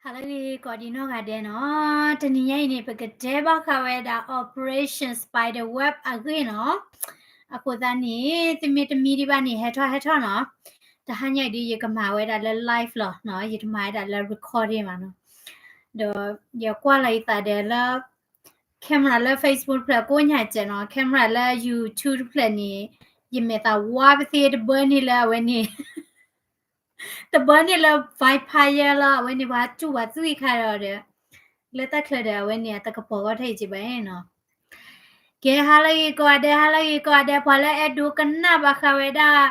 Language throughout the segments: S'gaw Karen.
ဟါလၢအဂ့ၤကိးဒံးနီၢ်ဂၤဒဲးနီၤ, တနံၤညါအံၤန့ၣ် ပကတဲဘၣ်ဃးဝဲဒၣ် Operation Spider Web အဂ့ၢ်နီၤ. အဃိသတးန့ၣ် သုမ့ၢ်တမံဒံးဘၣ်န့ၣ် ဟဲထီၣ်ဟဲထီၣ်နီၤ. တဟါညါအံၤဒ်ယကမၤဝဲဒၣ်လၢ live လီၤနီၤ, ယတမၤဝဲဒၣ်လၢ recording ဘၣ်နီၤ. ဒီးယကွၢ်လီၤယသးဒီးလၢ camera လၢ Facebook တဖျၢၣ်ကိးညါစဲးနီၤ, camera လၢ YouTube တဖျၢၣ်န့ၣ် ယမဲာ်သးဝါပသ့တဘၢန့ၢ်လၢအဝဲန့ၣ် တဘၢန့ၢ်လၢ vampire လၢအဝဲန့ၣ် ပှၤတူၢ်ပှၤသွံၣ်ခါဒီးဒီး လၢတၢ်ချၢဒီးအဝဲန့ၣ် အတကပီၤဂီၢ်ထဲအံၤက့ဘၣ်နီၤ. ကဲ ဟါလၢအဂ့ၤကိးဂၤဒဲး, ဟါလၢအဂ့ၤကိးဂၤဒဲး, ပှၤလၢအဲၣ်ဒိးကနၣ်ဘၣ်ဃးဝဲဒၣ်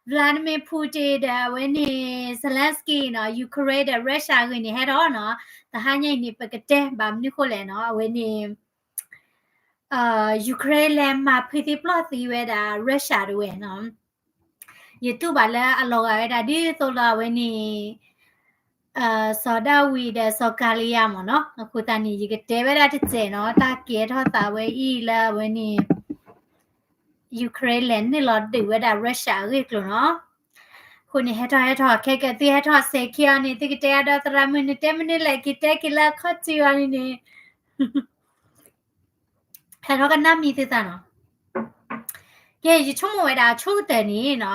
Vladimir Putin ဒီးအဝဲန့ၣ် Zelensky နီၤ, Ukraine ဒီး Russia အဂ့ၢ်န့ၣ် ဟဲထီၣ်နီၤ. တဟါညါအံၤန့ၣ် ပကတဲဘၣ်မနုၤဃိလဲၣ်နီၤ, အဝဲန့ၣ် Ukraine လဲၤမၤဖုးသံပျီၢ်သံဝဲဒၣ် Russia တဝဲနီၤ. ယတူၢ်ဘၣ်လၢအလီၤဂာ်ဝဲဒၣ်ဒ်သိးလၢအဝဲန့ၣ် စီၤဒၤဝံးဒီးစီၤကၤလံယၤမ့ၢ်နီၤ. အဃိသတးန့ၣ် ယကတဲဝဲဒၣ်တစဲးနီၤ, တၢ်ကဲထီၣ်သးဝဲအံၤလၢအဝဲန့ၣ် Ukraine လဲၤနုာ်လီၤဒုးဝဲဒၣ် Russia အဂ့ၢ်အကျိၤနီၤ. အဃိန့ၣ် ဟဲထီၣ်ဟဲထီၣ် ခဲကဲသုဟဲထီၣ်စဲးခံအီၤန့ၣ် သုကတဲအဒိသရၣ်မုၣ် နတဲမနုၤလဲၣ် က့ၤတဲက့ၤလၢအခီၣ်ထံးအီၤန့ၣ်န့ၣ် ဟဲထီၣ်ကနၣ်မံသုသးနီၤ. ကဲ ယဆိကမိၣ်ဝဲဒၣ်အဆိကတၢၢ်န့ၣ်နီၤ,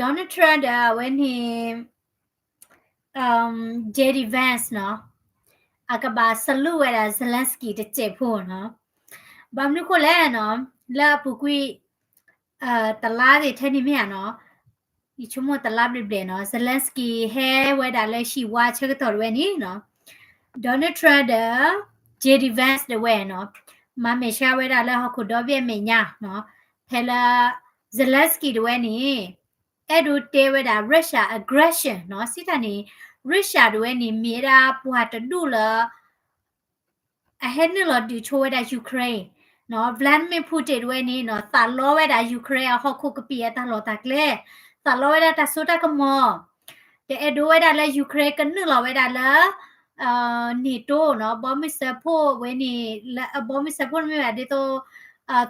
Donald Trump ဒီးအဝဲန့ၣ် JD Vance နီၤ, အကဘၣ် salute ဝဲဒၣ် Zelensky တစဲးဖိနီၤ. ဘၣ်မနုၤဃိလဲၣ်နီၤ, လၢအပူၤကွံာ် တလါသ့ၣ်ထဲန့ၣ်မ့ၢ်ဧါနီၤ, ယဆိကမိၣ်တလါဘျဲၣ်ဘျဲၣ်နီၤ, Zelensky ဟဲဝဲဒၣ်လၢဟံၣ်ဝါဆၢကတီၢ်တဝဲန့ၣ်နီၤ, Donald Trump ဒီး JD Vance တဝဲနီၤ, မၤမဲာ်ဆှးဝဲဒၣ်လၢဟီၣ်ခိၣ်ဒီဘ့ၣ်အမဲာ်ညါနီၤ, ဖဲလၢ Zelensky တဝဲန့ၣ် အဲၣ်ဒိးတဲဝဲဒၣ် Russia aggression နီၤ, စံးတၢ်န့ၣ် Russia တဝဲန့ၣ် မ့ၢ်ဝဲဒၣ်ပှၤတဒူၣ်လၢ အဟဲနုာ်လီၤဒုးဆိဝဲဒၣ် Ukraine နီၤ, Vladimir Putin တဝဲန့ၣ်နီၤ သးလီဝဲဒၣ် Ukraine အဟီၣ်ခိၣ်ကပံာ်အတၢ်လီၢ်တၢ်ကျဲ, သးလီဝဲဒၣ်တၢ်စိတၢ်ကမီၤ, တအဲၣ်ဒိးဝဲဒၣ်လၢ Ukraine ကနုာ်လီၤဝဲဒၣ်လၢ NATO နီၤ, ဘီမုၢ်စၢဖှိၣ်ဝဲန့ၣ် လၢ ဘီမုၢ်စၢဖှိၣ်တမ့ၢ်ဘၣ်ဒ်သိး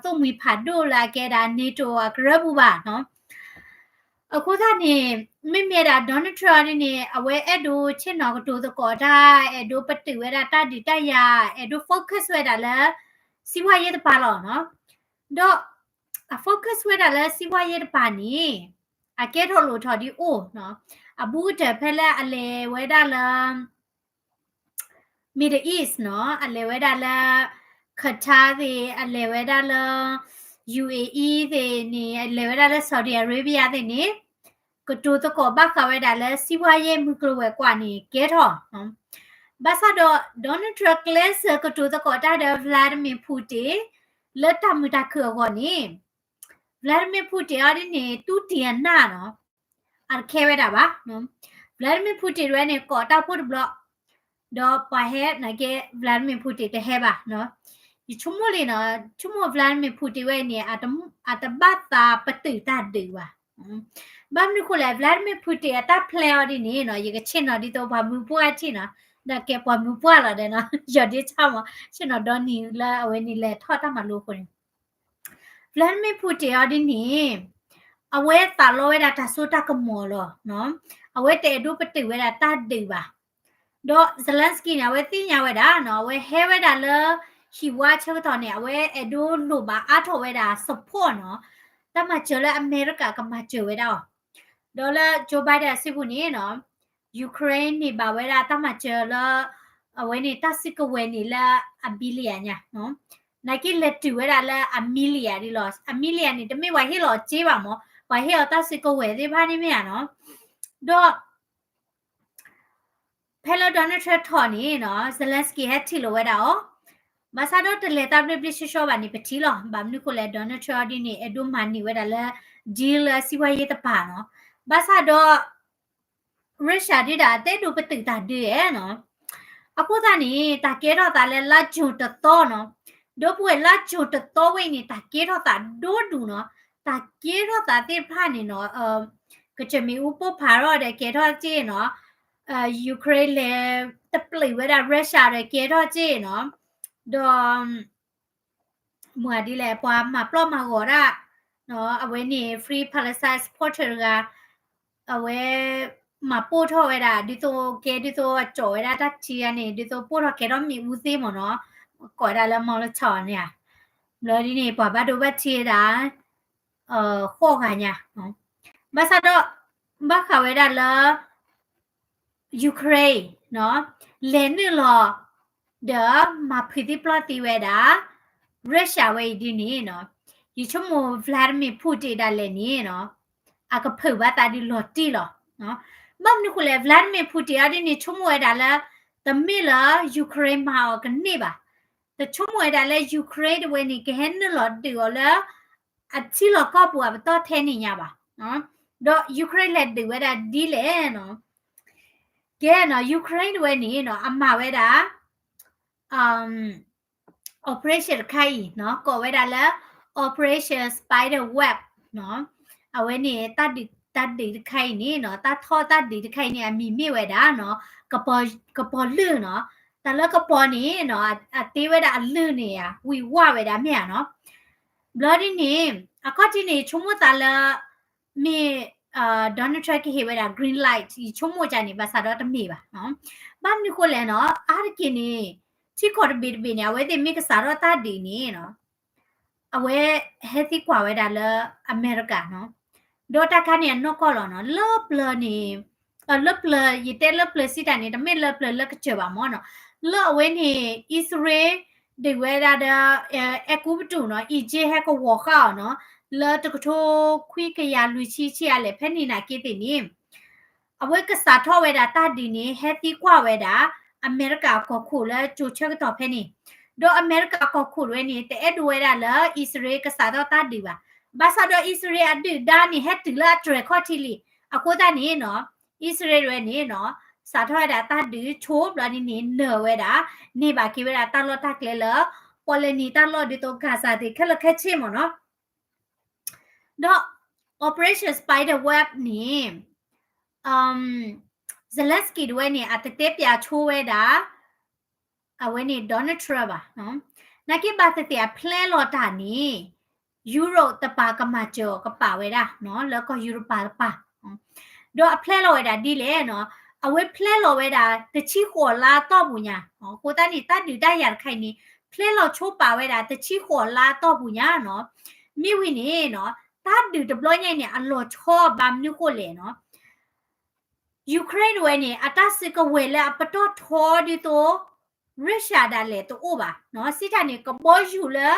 သိၣ်မှံၤဖးဒိၣ်လၢအကဲဒၣ် NATO အကရၢပူၤဘၣ်နီၤ. အဃိသတးန့ၣ် မ့မ့ၢ်ဒၣ် Donald Trump ဒ်န့ၣ် အဝဲအဲၣ်ဒိးဆ့ၣ်နီၤကတိၤသကိးတၢ်, အဲၣ်ဒိးပတုာ်ဝဲဒၣ်တၢ်ဒုးတၢ်ယၤ, အဲၣ်ဒိး focus ဝဲဒၣ်လၢ စံးဝါယ့တပၤလီၤနီၤ. ဒီးအ focus ဝဲဒၣ်လၢစံးဝါယ့တပၤန့ၣ် အကဲထီၣ်လိၣ်ထီၣ်ဒ်အိၣ်နီၤ, အဘူးကတၢၢ်ဖဲလၢအလဲၤဝဲဒၣ်လၢ Middle East နီၤ, အလဲၤဝဲဒၣ်လၢ Qatar သ့ၣ်, အလဲၤဝဲဒၣ်လၢ UAE သ့ၣ်န့ၣ်, အလဲၤဝဲဒၣ်လၢ Saudi Arabia သ့ၣ်န့ၣ် ကတိၤသကိးဘၣ်ဃးဝဲဒၣ်လၢ စံးဝါယ့မုၢ်ကျိၤဝဲၤကွာ်န့ၣ် ကဲထီၣ်. ဘၣ်ဆၣ်ဒီး Donald Trump ကျဲးစၢးကတိၤသကိးတၢ်ဒီး Vladimir Putin လၢတၢ်မုာ်တၢ်ခုၣ်အဂီၢ်န့ၣ် Vladimir Putin အီၤဒ်န့ၣ် တူၢ်တံၢ်အနၢ်နီၤ, အတခဲဝဲဒၣ်ဘၣ်. Vladimir Putin တဝဲန့ၣ် ကိးတၢ်ဖိတဘျီ, ဒီးပှၤဟဲနာ်က့ Vladimir Putin တဟဲဘၣ်. ယဆိကမိၣ်လံနီၤ, ဆိကမိၣ် Vladimir Putin ဝဲန့ၣ် အတဘၣ်သးပတုာ်တၢ်ဒုးဘၣ်. ဘၣ်မနုၤဃိလဲၣ်, Vladimir Putin အတၢ် plan အီၤဒ်န့ၣ်နီၤ, ယကဆ့ၣ်နီၤဒ်သိးပှၤမုၢ်ပှၢ်ထံၣ်နီၤ, ဒီးကဲပှၤမုၢ်ပှၢ်လီၤဒီးနီၤ, ယီၤဒ့ဆၣ်မး, ဆ့ၣ်နီၤဒီနံၤလၢအဝဲန့ၣ်လဲၤထီၣ်တၢ်မၤလိအဃိန့ၣ် Vladimir Putin အီၤဒ်န့ၣ် အဝဲသးလီဝဲဒၣ်တၢ်စိတၢ်ကမီၤလီၤ. အဝဲတအဲၣ်ဒိးပတုာ်ဝဲဒၣ်တၢ်ဒုးဘၣ်. ဒီး Zelensky န့ၣ် အဝဲသ့ၣ်ညါဝဲဒၣ်နီၤ, အဝဲဟဲဝဲဒၣ်လၢ ဟံၣ်ဝါဆၢကတီၢ်န့ၣ် အဝဲအဲၣ်ဒိးလိၣ်ဘၣ်အါထီၣ်ဝဲဒၣ် support နီၤ, တၢ်မၤစၢၤလၢအမဲရကၤကမၤစၢၤဝဲဒၣ်အီၤ. ဒီးလၢ Joe Biden အစုပူၤန့ၣ်နီၤ Ukraine န့ၢ်ဘၣ်ဝဲဒၣ်တၢ်မၤစၢၤလၢ အဝဲန့ၣ်တၢ်စုကဝဲၤန့ၣ်လၢအ billion ညါ, နာ်က့လဲၤတုၤဝဲဒၣ်လၢအ million ဒ်လီၤ. အ million န့ၣ် တမ့ၢ်ပှၤဟ့ၣ်လီၤစ့ဘၣ်မး, ပှၤဟ့ၣ်အီၤတၢ်စုကဝဲၤသ့ၣ်တဖၣ်န့ၣ်မ့ၢ်ဧါနီၤ. ဒီး ဖဲလၢ Donald Trump ထီၣ်န့ၣ်နီၤ Zelensky ဟဲထံၣ်လိာ်ဝဲဒၣ်အီၤ, ဘၣ်ဆၣ်ဒီးတလဲၤတၢ်ဘျ့ဘျ့ဆှီဆှီဘၣ်န့ၣ် ပထံၣ်လီၤ. ဘၣ်မနုၤဃိလဲၣ် Donald Trump ဒ်န့ၣ် အဲၣ်ဒိးမၤန့ၢ်ဝဲဒၣ်လၢ deal လၢစံးဝဲယဲၢ်တပၤနီၤ. ဘၣ်ဆၣ်ဒီး Russia ဒုးဒၣ် အသ့ၣ်ဒိးပတုာ်တၢ်ဒုးဧါနီၤ. အဃိသတးန့ၣ် တၢ်ကဲထီၣ်သးလၢလါ June တသီနီၤ, ဒီပုၢ်ဝဲၢ် လါ June တသီဝဲအံၤန့ၣ် တၢ်ကဲထီၣ်သးဒိၣ်ဒိၣ်နီၤ. တၢ်ကဲထီၣ်သးသ့ၣ်တဖၣ်န့ၣ်နီၤ ကစၢၢ်မ့ၣ်အူပိၢ်ဖးထီၣ်ဒီးကဲထီၣ်စ့ၢ်နီၤ, Ukraine လဲၤတပျုာ်ဝဲဒၣ် Russia ဒီးကဲထီၣ်စ့ၢ်နီၤ, ဒီး မ့ၢ်ဒ်လဲၣ် ပှၤမၤပျီၢ်မၤဂီၤဒၣ် အဝဲန့ၣ် Free Palestine supporter တဂၤ အဝဲ မၤပိၢ်ထီၣ်ဝဲဒၣ် ဒ်သိးကဲဒ်သိးအကၠီၤဝဲဒၣ်တၢ်ထံအန့ၣ် ဒ်သိးပိၢ်ထီၣ်ကဲထီၣ်မ့ၣ်အူသ့မ့ၢ်နီၤ, ကိးဝဲဒၣ်လၢ Molotov န့ၣ်ဧါ. ဘျီဒ်န့ၣ် ပှၤဘၣ်ဒိဘၣ်ထံးဝဲဒၣ် ဃိးဂၤညါ, ဘၣ်ဆၣ်ဒီး ဘၣ်ဃးဝဲဒၣ်လၢ Ukraine နီၤ, လဲၤနုာ်လီၤ ဒီးမၤဖုးသံပျီၢ်သံဝဲဒၣ် Russia ဝဲအံၤဒ်န့ၣ်နီၤ, ယဆိကမိၣ် Vladimir Putin ဒၣ်လဲာ်န့ၣ်နီၤ, အကဖုးဘၣ်သးဒ်လီၤတံၢ်လီၤ. ဘၣ်မနုၤဃိလဲၣ် Vladimir Putin အီၤဒ်န့ၣ် ဆိကမိၣ်ဝဲဒၣ်လၢ တမ့ၢ်လၢ Ukraine မၤအီၤကန့ၢ်ဘၣ်. တဆိကမိၣ်ဝဲဒၣ်လၢ Ukraine တဝဲန့ၣ် ကဟဲနုာ်လီၤဒုးအီၤလၢ အထံလီၢ်ကီၢ်ပူၤအပတီၢ်ထဲန့ၣ်ညါဘၣ်. ဒီး Ukraine လဲၤဒုးဝဲဒၣ်ဒ်လဲၣ်နီၤ, ကဲနီၤ Ukraine တဝဲန့ၣ်နီၤ အမၤဝဲဒၣ် operation တခါအံၤနီၤ ကိးဝဲဒၣ်လၢ Operation Spider Web နီၤ, အဝဲန့ၣ် တၢ်ဒုးတခါအံၤန့ၣ်နီၤ တၢ်ထီၣ်တၢ်ဒုးတခါအံၤန့ၣ် အမံၤမ့ၢ်ဝဲဒၣ်နီၤ ကပီၤလုၢ်နီၤ, တၢ်လၢကပီၤန့ၣ်နီၤ အတ့ဝဲဒၣ်အလုၢ်န့ၣ်ဧါ ဝံၤဝါဝဲဒၣ်မ့ၢ်ဧါနီၤ. ဘျီဒ်န့ၣ် အခီၣ်ထံးန့ၣ် ယဆိကမိၣ်သးလၢ မ့ၢ် Donald Trump ကဟ့ၣ်ဝဲဒၣ် green light ယဆိကမိၣ်ကန့ၣ် ဘၣ်ဆၣ်ဒီးတမ့ၢ်ဘၣ်. ဘၣ်မနုၤဃိလဲၣ်နီၤ အါတက့ၢ်န့ၣ် ထံကီၢ်တဘ့ၣ်တဘ့ၣ်န့ၣ် အဝဲသ့ၣ်မ့ၢ်ကစးထီၣ်တၢ်ဒုးန့ၣ်နီၤ အဝဲဟဲသံကွၢ်ဝဲဒၣ်လၢအမဲရကၤနီၤ, ဒီးတၢ်ခါန့ၣ်အနီၢ်ကီၢ်လီၤနီၤ လၢပျၢၤန့ၣ် လၢပျၢၤ ယတဲလၢပျၢၤစံးတၢ်န့ၣ် တမ့ၢ်လၢပျၢၤလၢကစၢၢ်ဘၣ်မ့ၢ်နီၤ, လၢအဝဲန့ၣ် အံၣ်စရ့လး ဒုးဝဲဒၣ်ဒီး အဲၤကူပတူးနီၤ Egypt ဟဲကဝီၤဃာ်အီၤနီၤ, လၢတကထိခွံကယၤလွံၢ်ဆံဆံအလဲၣ် ဖဲန့ၣ်နာ်က့သ့ၣ်န့ၣ် အဝဲကစးထီၣ်ဝဲဒၣ်တၢ်ဒုးန့ၣ် ဟဲသံကွၢ်ဝဲဒၣ် အမဲရကၤအကီၢ်ခိၣ်လၢကၠိဆၢကတီၢ်ဖဲန့ၣ်, ဒီးအမဲရကၤအကီၢ်ခိၣ်တဝဲန့ၣ် တအဲၣ်ဒိးဝဲဒၣ်လၢအံၣ်စရ့လးကစးထီၣ်တၢ်ဒုးဘၣ်. ဘၣ်ဆၣ်ဒီးအံၣ်စရ့လးအဒုၣ်ဒါန့ၣ် ဟဲတုၤလၢအတြဲၤခီၣ်ထံးလံ. အဃိသတးန့ၣ်နီၤ အံၣ်စရ့လးတဝဲန့ၣ်နီၤ စးထီၣ်ဝဲဒၣ်တၢ်ဒုးဆိဘျီဒ်န့ၣ် နၢၤဝဲဒၣ် န့ၢ်ဘၣ်က့ၤဝဲဒၣ်တၢ်လီၢ်တၢ်ကျဲလၢ ပီၣ်လဲၣ်နံၤတၢ်လီၢ်ဒ်သိး Gaza သ့ၣ်ခဲလၢာ်ခဲဆ့မ့ၢ်နီၤ. ဒီး Operation Spider Web န့ၣ် Zelensky တဝဲန့ၣ် အတတဲပၠးဆိဝဲဒၣ် အဝဲန့ၣ် Donald Trump ဘၣ်. နာ်က့ဘၣ်သ့ၣ်သ့ၣ်အဖျဲလီၤတၢ်န့ၣ် Europe တပၤကမၤစၢၤအီၤကပာ်ဝဲဒၣ် လၢကီၢ်ယူရပၤတပၤ ဒီးအဖျဲလီၤဝဲဒၣ်ဒ်လဲၣ်နီၤ, အဝဲဖျဲလီၤဝဲဒၣ်တဆံဃိးလါအတီၢ်ပူၤညါ, အဃိသတးန့ၣ် တၢ်ဒုးတၢ်ယၤတခါအံၤန့ၣ် ဖျဲလီၤဆိပာ်ဝဲဒၣ်တဆံဃိးလါအတီၢ်ပူၤညါနီၤ, မ့ၢ်ဝံၤန့ၣ်နီၤ တၢ်ဒုးတဘျီညါအံၤန့ၣ် အလီၤဆီဘၣ်မနုၤဃိလဲၣ်နီၤ Ukraine တဝဲန့ၣ် အတၢ်စုကဝဲၤလၢအပတီၢ်ထီဒ်သိး Russia ဒၣ်လဲာ်တအိၣ်ဘၣ်နီၤ, စံးတၢ်န့ၣ် ကဘီယူၤလၢ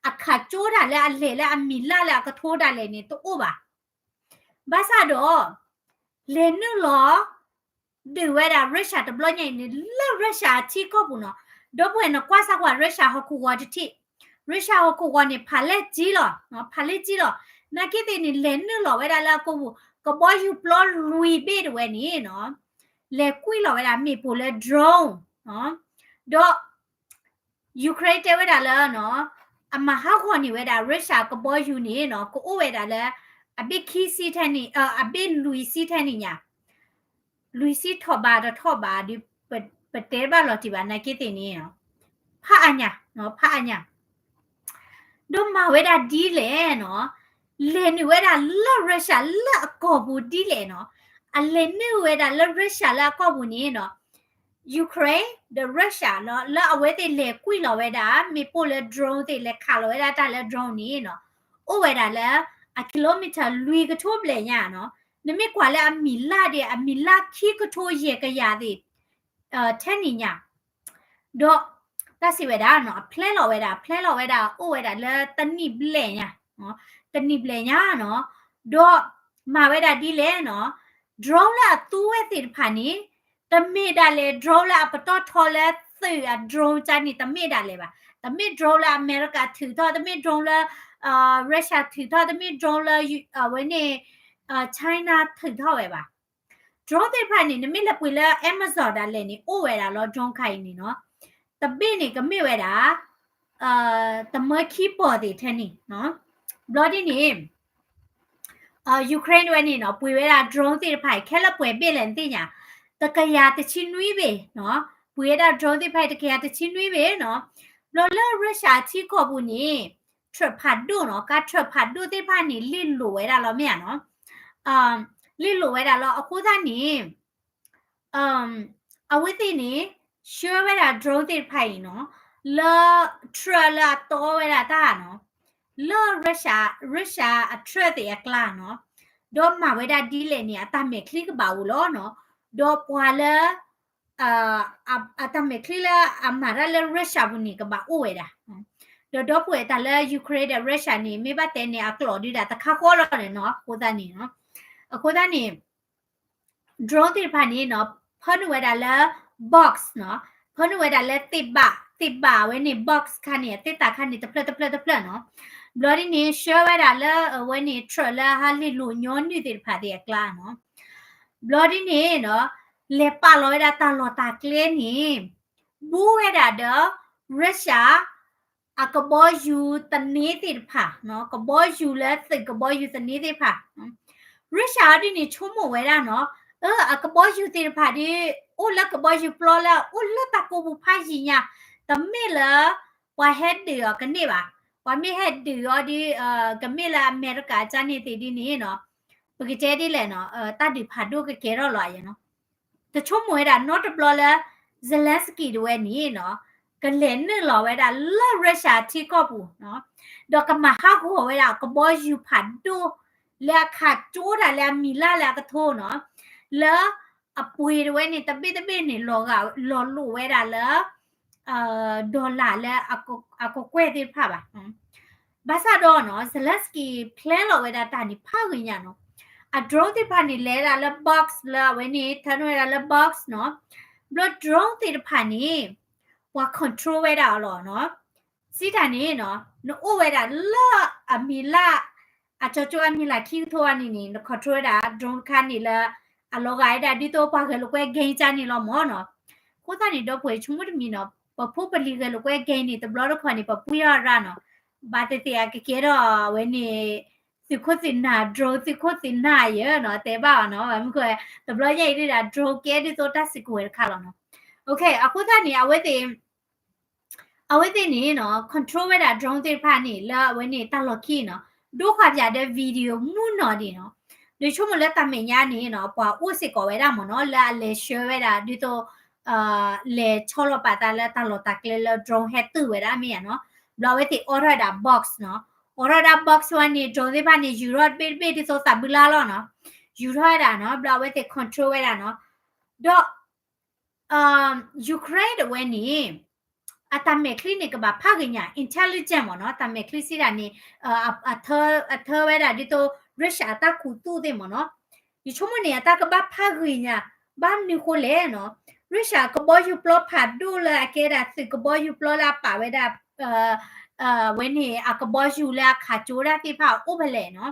အခးကၠိဒၣ်လၢအလဲၤလၢအမံၤလၢ်လၢအကထိဒၣ်လဲာ်န့ၣ်တအိၣ်ဘၣ်. ဘၣ်ဆၣ်ဒီး လဲၤနုာ်လီၤ ဒုးဝဲဒၣ် Russia တဘျီညါအံၤန့ၣ် လၢ Russia အထံကီၢ်ပူၤနီၤ, ဒီပုၢ်ဝဲၢ်နကွၢ်စၢ်ကွၢ် Russia ဟီၣ်ခိၣ်ဂီၤတထံၣ်, Russia ဟီၣ်ခိၣ်ဂီၤန့ၣ် ဖးလဲၢ်ကၠံလီၤ, ဖးလဲၢ်ကၠံလီၤ. နာ်က့သ့ၣ်န့ၣ် လဲၤနုာ်လီၤဝဲဒၣ်လၢအကီၢ်ပူၤ ကဘီယူၤပျီလွံၢ်ဘ့ၣ်တဝဲန့ၣ်နီၤ, လဲၤကွံာ်လီၤဝဲဒၣ်မ့ၣ်ပိၢ်လၢ drone ဒီး Ukraine တဲဝဲဒၣ်လၢနီၤ, အမၤဟးဂီၤန့ၢ်ဝဲဒၣ် Russia ကဘီယူၤန့ၣ်နီၤ, ကအိၣ်ဝဲဒၣ်လၢ အဘ့ၣ်ခံဆံထဲန့ၣ်, အဘ့ၣ်လွံၢ်ဆံထဲန့ၣ်ညါ, လွံၢ်ဆံထီၣ်ဘးတထီၣ်ဘးဒီး ပတဲဘၣ်လီၤတံၢ်ဘၣ် နာ်က့သ့ၣ်န့ၣ်, ဖးအါညါ, ဖးအါညါ ဒီးမၤဝဲဒၣ်ဒ်လဲၣ်နီၤ, လဲၤနုာ်ဝဲဒၣ်လၢ Russia လၢအကီၢ်ပူၤဒ်လဲၣ်နီၤ, အလဲၤနုာ်ဝဲဒၣ်လၢ Russia လၢအကီၢ်ပူၤန့ၣ်နီၤ, Ukraine ဒီး Russia လီၤ လၢအဝဲသ့ၣ်လဲၤကွံာ်လီၤဝဲဒၣ် မ့ၣ်ပိၢ်လၢ drone သ့ၣ် လဲၤခးလီၤဝဲဒၣ်တၢ်လၢ drone န့ၣ်နီၤ, အိၣ်ဝဲဒၣ်လၢ အ kilometer လွံၢ်ကထိဘျဲၣ်ညါနီၤ, နမ့ၢ်ကွၢ်လၢအမံၤလၢ်ဒီး အမံၤလၢ်ခံကထိယဲၢ်ကယၤသ့ၣ် ထဲန့ၣ်ညါ ဒီး တၢ်စံးဝဲဒၣ်နီၤ, အဖျဲလီၤဝဲဒၣ်, အဖျဲလီၤဝဲဒၣ် အိၣ်ဝဲဒၣ်လၢတနံၣ်ဘျဲၣ်ညါ, တနံၣ်ဘျဲၣ်ညါနီၤ, ဒီးမၤဝဲဒၣ်ဒ်လဲၣ်နီၤ, drone လၢအသူဝဲသ့ၣ်တဖၣ်န့ၣ် တမ့ၢ်ဒၣ်လဲာ် drone လၢအပတီၢ်ထီလၢသုးအ drone ကန့ၣ် တမ့ၢ်ဒၣ်လဲာ်ဘၣ်. တမ့ၢ် drone လၢအမဲရကၤထုးထီၣ်, တမ့ၢ် drone လၢ Russia ထုးထီၣ်, တမ့ၢ် drone လၢ အဝဲန့ၣ် China ထုးထီၣ်ဝဲဘၣ်. drone သ့ၣ်တဖၣ်န့ၣ် နမ့ၢ်လဲၤပှ့ၤလၢ Amazon ဒၣ်လဲာ်န့ၣ် အိၣ်ဝဲဒၣ်လီၤ drone ခါအံၤန့ၣ်နီၤ, တဘ့ၣ်န့ၣ် ကမ့ၢ်ဝဲဒၣ် တမၢခံပီၢ်သ့ၣ်ထဲန့ၣ်, ဘျီဒ်န့ၣ် Ukraine ဝဲန့ၣ်နီၤ ပှ့ၤဝဲဒၣ် drone သ့ၣ်တဖၣ်အံၤ ခဲလၢာ်ပှဲၤဘ့ၣ်လဲၣ်နသ့ၣ်ညါ, တကယၤတဆံနွံဘ့ၣ်နီၤ, ပှ့ၤဝဲဒၣ် drone သ့ၣ်တဖၣ်အံၤ တကယၤတဆံနွံဘ့ၣ်နီၤ, ဘျီလၢ Russia ထံကီၢ်ပူၤန့ၣ် truck ဖးဒိၣ်နီၤ, ကါ truck ဖးဒိၣ်သ့ၣ်တဖၣ်န့ၣ် လ့ၢ်လိာ်ဝဲဒၣ်လီၤမ့ၢ်ဧါနီၤ, လ့ၣ်လိာ်ဝဲဒၣ်လီၤ. အဃိသတးန့ၣ် အဝဲသ့ၣ်န့ၣ် ဆှၢဝဲဒၣ် drone သ့ၣ်တဖၣ်အံၤနီၤ လၢ truck လၢအတီဝဲဒၣ်တၢ်နီၤ လၢ Russia, Russia အ truck သ့ၣ်အကျါနီၤ ဒီးမၤဝဲဒၣ်ဒ်လဲၣ်န့ၣ် အတၢ်မဲာ်ချံကဘၣ်အိၣ်လီၤနီၤ ဒီးပှၤလၢ အတၢ်မဲာ်ချံလၢအမၤတၢ်လၢ Russia ပူၤန့ၣ် ကဘၣ်အိၣ်ဝဲဒၣ် ဒီးဒီပုၢ်ဝဲၢ်တၢ်လၢ Ukraine ဒီး Russia န့ၣ် မ့ၢ်ဘၣ်တဲန့ၣ် အကျိာ်ဒုးဒၣ်တခါဃီလီၤန့ၣ်နီၤ အဃိသတးန့ၣ် အဃိသတးန့ၣ် drone သ့ၣ်တဖၣ်န့ၣ်နီၤ ဖၢနုာ်ဝဲဒၣ်လၢ box နီၤ ဖၢနုာ်ဝဲဒၣ်လၢသ့ၣ်ဘၣ် သ့ၣ်ဘၣ်ဝဲန့ၣ် box ခါန့ၣ် အသ့ၣ်သၣ်ခါန့ၣ်တဖျၢၣ်တဖျၢၣ်တဖျၢၣ်နီၤ ဘျီဒ်န့ၣ် ဆှၢဝဲဒၣ်လၢအဝဲန့ၣ် truck လၢအဟးလ့ၣ်လိာ်ညီနုၢ်သ့ၣ်တဖၣ်သ့ၣ်အကျါနီၤ ဘျီဒ်န့ၣ်နီၤ လဲၤပာ်လီၤဝဲဒၣ်တၢ်လီၢ်တၢ်ကျဲန့ၣ် ဘူးဝဲဒၣ်ဒီး Russia အကဘီယူၤသန့သ့ၣ်တဖၣ်နီၤ ကဘီယူၤလၢသုးကဘီယူၤသန့သ့ၣ်တဖၣ် Russia အီၤဒ်န့ၣ် ဆိကမိၣ်ဝဲဒၣ်နီၤ အၢ အကဘီယူၤသ့ၣ်တဖၣ်ဒ် အိၣ်လၢကဘီယူၤပျီလၢအိၣ်လၢတၢ်ကိးပူၤဖးယံာ်ညါ တမ့ၢ်လၢ ပှၤဟဲဒုးအီၤကန့ၢ်ဘၣ် ပှၤမ့ၢ်ဟဲဒုးအီၤဒ် ကမ့ၢ်လၢအမဲရကၤကန့ၣ်သ့ၣ်ဒ်န့ၣ်နီၤ ပကတဲဒ်လဲၣ်နီၤ တၢ်ဒုးဖးဒိၣ်ကကဲထီၣ်လီၤယဲနီၤ တဆိကမိၣ်ဝဲဒၣ်နီတဘျီလၢ Zelensky တဝဲန့ၣ်နီၤ ကလဲၤနုာ်လီၤဝဲဒၣ်လၢ Russia ထံကီၢ်ပူၤနီၤ ဒီးကမၤဟးဂီၤဝဲဒၣ်ကဘီယူၤဖးဒိၣ် လၢအခးကၠိတၢ်လၢအမံၤလၢ်လၢအကထိနီၤ လၢအပှ့ၤတဝဲန့ၣ် တဘ့ၣ်တဘ့ၣ်န့ၣ် လီၤဂာ်လီၤလိာ်ဝဲဒၣ်လၢ dollar လၢအကကွဲၢ်သ့ၣ်တဖၣ်ဘၣ် ဘၣ်ဆၣ်ဒီးနီၤ Zelensky ဖျဲလီၤဝဲဒၣ်တၢ်န့ၣ်ဖးဂ့ၤညါနီၤ အ drone သ့ၣ်တဖၣ်န့ၣ် လဲၤဒၣ်လၢ box လၢအဝဲန့ၣ် ထၢနုာ်ဝဲဒၣ်လၢ box နီၤ ဘျီ drone သ့ၣ်တဖၣ်န့ၣ် ပှၤ control ဝဲဒၣ်အီၤလီၤနီၤ စံးတၢ်န့ၣ်နီၤ နအိၣ်ဝဲဒၣ်လၢအမံၤလၢ် အကၠီကၠိအမံၤလၢ်ခံကထိဘၣ်န့ၣ်န့ၣ် န control ဝဲဒၣ် drone တခါန့ၣ်လၢ အလီၤဂာ်ဝဲဒၣ်ဒ်သိးပှၤဂဲၤလိာ်ကွဲ gang ကန့ၣ်လီၤမၢ်နီၤ အဃိသတးန့ၣ် ဒီပုၢ်ဝဲၢ်ဆိကမိၣ်တမံၤနီၤ ပဖိပလံၤဂဲၤလိာ်ကွဲ gang န့ၣ် တဘျီတခီၣ်န့ၣ် ပပှ့ၤအီၤရၣ်နီၤ ဘၣ်သ့ၣ်သ့ၣ်အကကဲထီၣ်ဝဲန့ၣ် သုးခိၣ်သုးနၢ် drone သုးခိၣ်သုးနၢ်ယဲနီၤ တဲဘၣ်အီၤနီၤ ဘၣ်မနုၤဃိ တဘျီညါအံၤဒၣ် drone ကဲဒ်သိးတၢ်စုကဝဲၤတခါလီၤနီၤ အဃိသတးန့ၣ် အဝဲသ့ၣ် အဝဲသ့ၣ်န့ၣ်နီၤ control ဝဲဒၣ် drone သ့ၣ်တဖၣ်န့ၣ် လၢအဝဲန့ၣ်တၢ်လီၢ်ခံနီၤ ဒိဃာ်ပၠးဒီး video မုၢ်နီၢ်ဒံးနီၤ ဒီးဆိကမိၣ်လၢတၢ်မဲာ်ညါန့ၣ်နီၤ ပှၤအိၣ်စ့ၢ်ကီးဝဲဒၣ်မၢ်နီၤ လၢအလဲၤဆှၢဝဲဒၣ်ဒ်သိး လဲၤဆီလီၤပာ်သးလၢတၢ်လီၢ်တၢ်ကျဲလၢ drone ဟဲတုၤဝဲဒၣ်မ့ၢ်ဧါနီၤ ဘျီအဝဲသ့ၣ်အိးထီၣ်ဝဲဒၣ် box နီၤ အိးထီၣ်ဝဲဒၣ် box ဝဲန့ၣ် drone သ့ၣ်တဖၣ်န့ၣ် ယူၤထီၣ်တဘ့ၣ်တဘ့ၣ်ဒ်သိးသးဘုလါလီၤနီၤ ယူၤထီၣ်ဝဲဒၣ်နီၤ ဘျီအဝဲသ့ၣ် control ဝဲဒၣ်နီၤ ဒီး Ukraine တဝဲန့ၣ် အတၢ်မဲာ်ချံန့ၣ် ကဘၣ်ဖးဂ့ၤညါ intelligent မၢ်နီၤ တၢ်မဲာ်ချံစံးဒၣ်န့ၣ် အထၢဝဲဒၣ်ဒ်သိး Russia အတၢ်ခူသူၣ်သ့ၣ်မၢ်နီၤ ယဆိကမိၣ်န့ၣ် အတၢ်ကဘၣ်ဖးဂ့ၤညါ ဘၣ်မနုၤဃိလဲၣ်နီၤ Russia ကဘီယူၤပျီဖးဒိၣ်လၢအကဲဒၣ်သုးကဘီယူၤပျီလၢအပာ်ဝဲဒၣ် ဝဲန့ၣ် အကဘီယူၤလၢအခးကၠိဒၣ်သ့ၣ်တဖၣ်အိၣ်ဖဲလဲၣ်နီၤ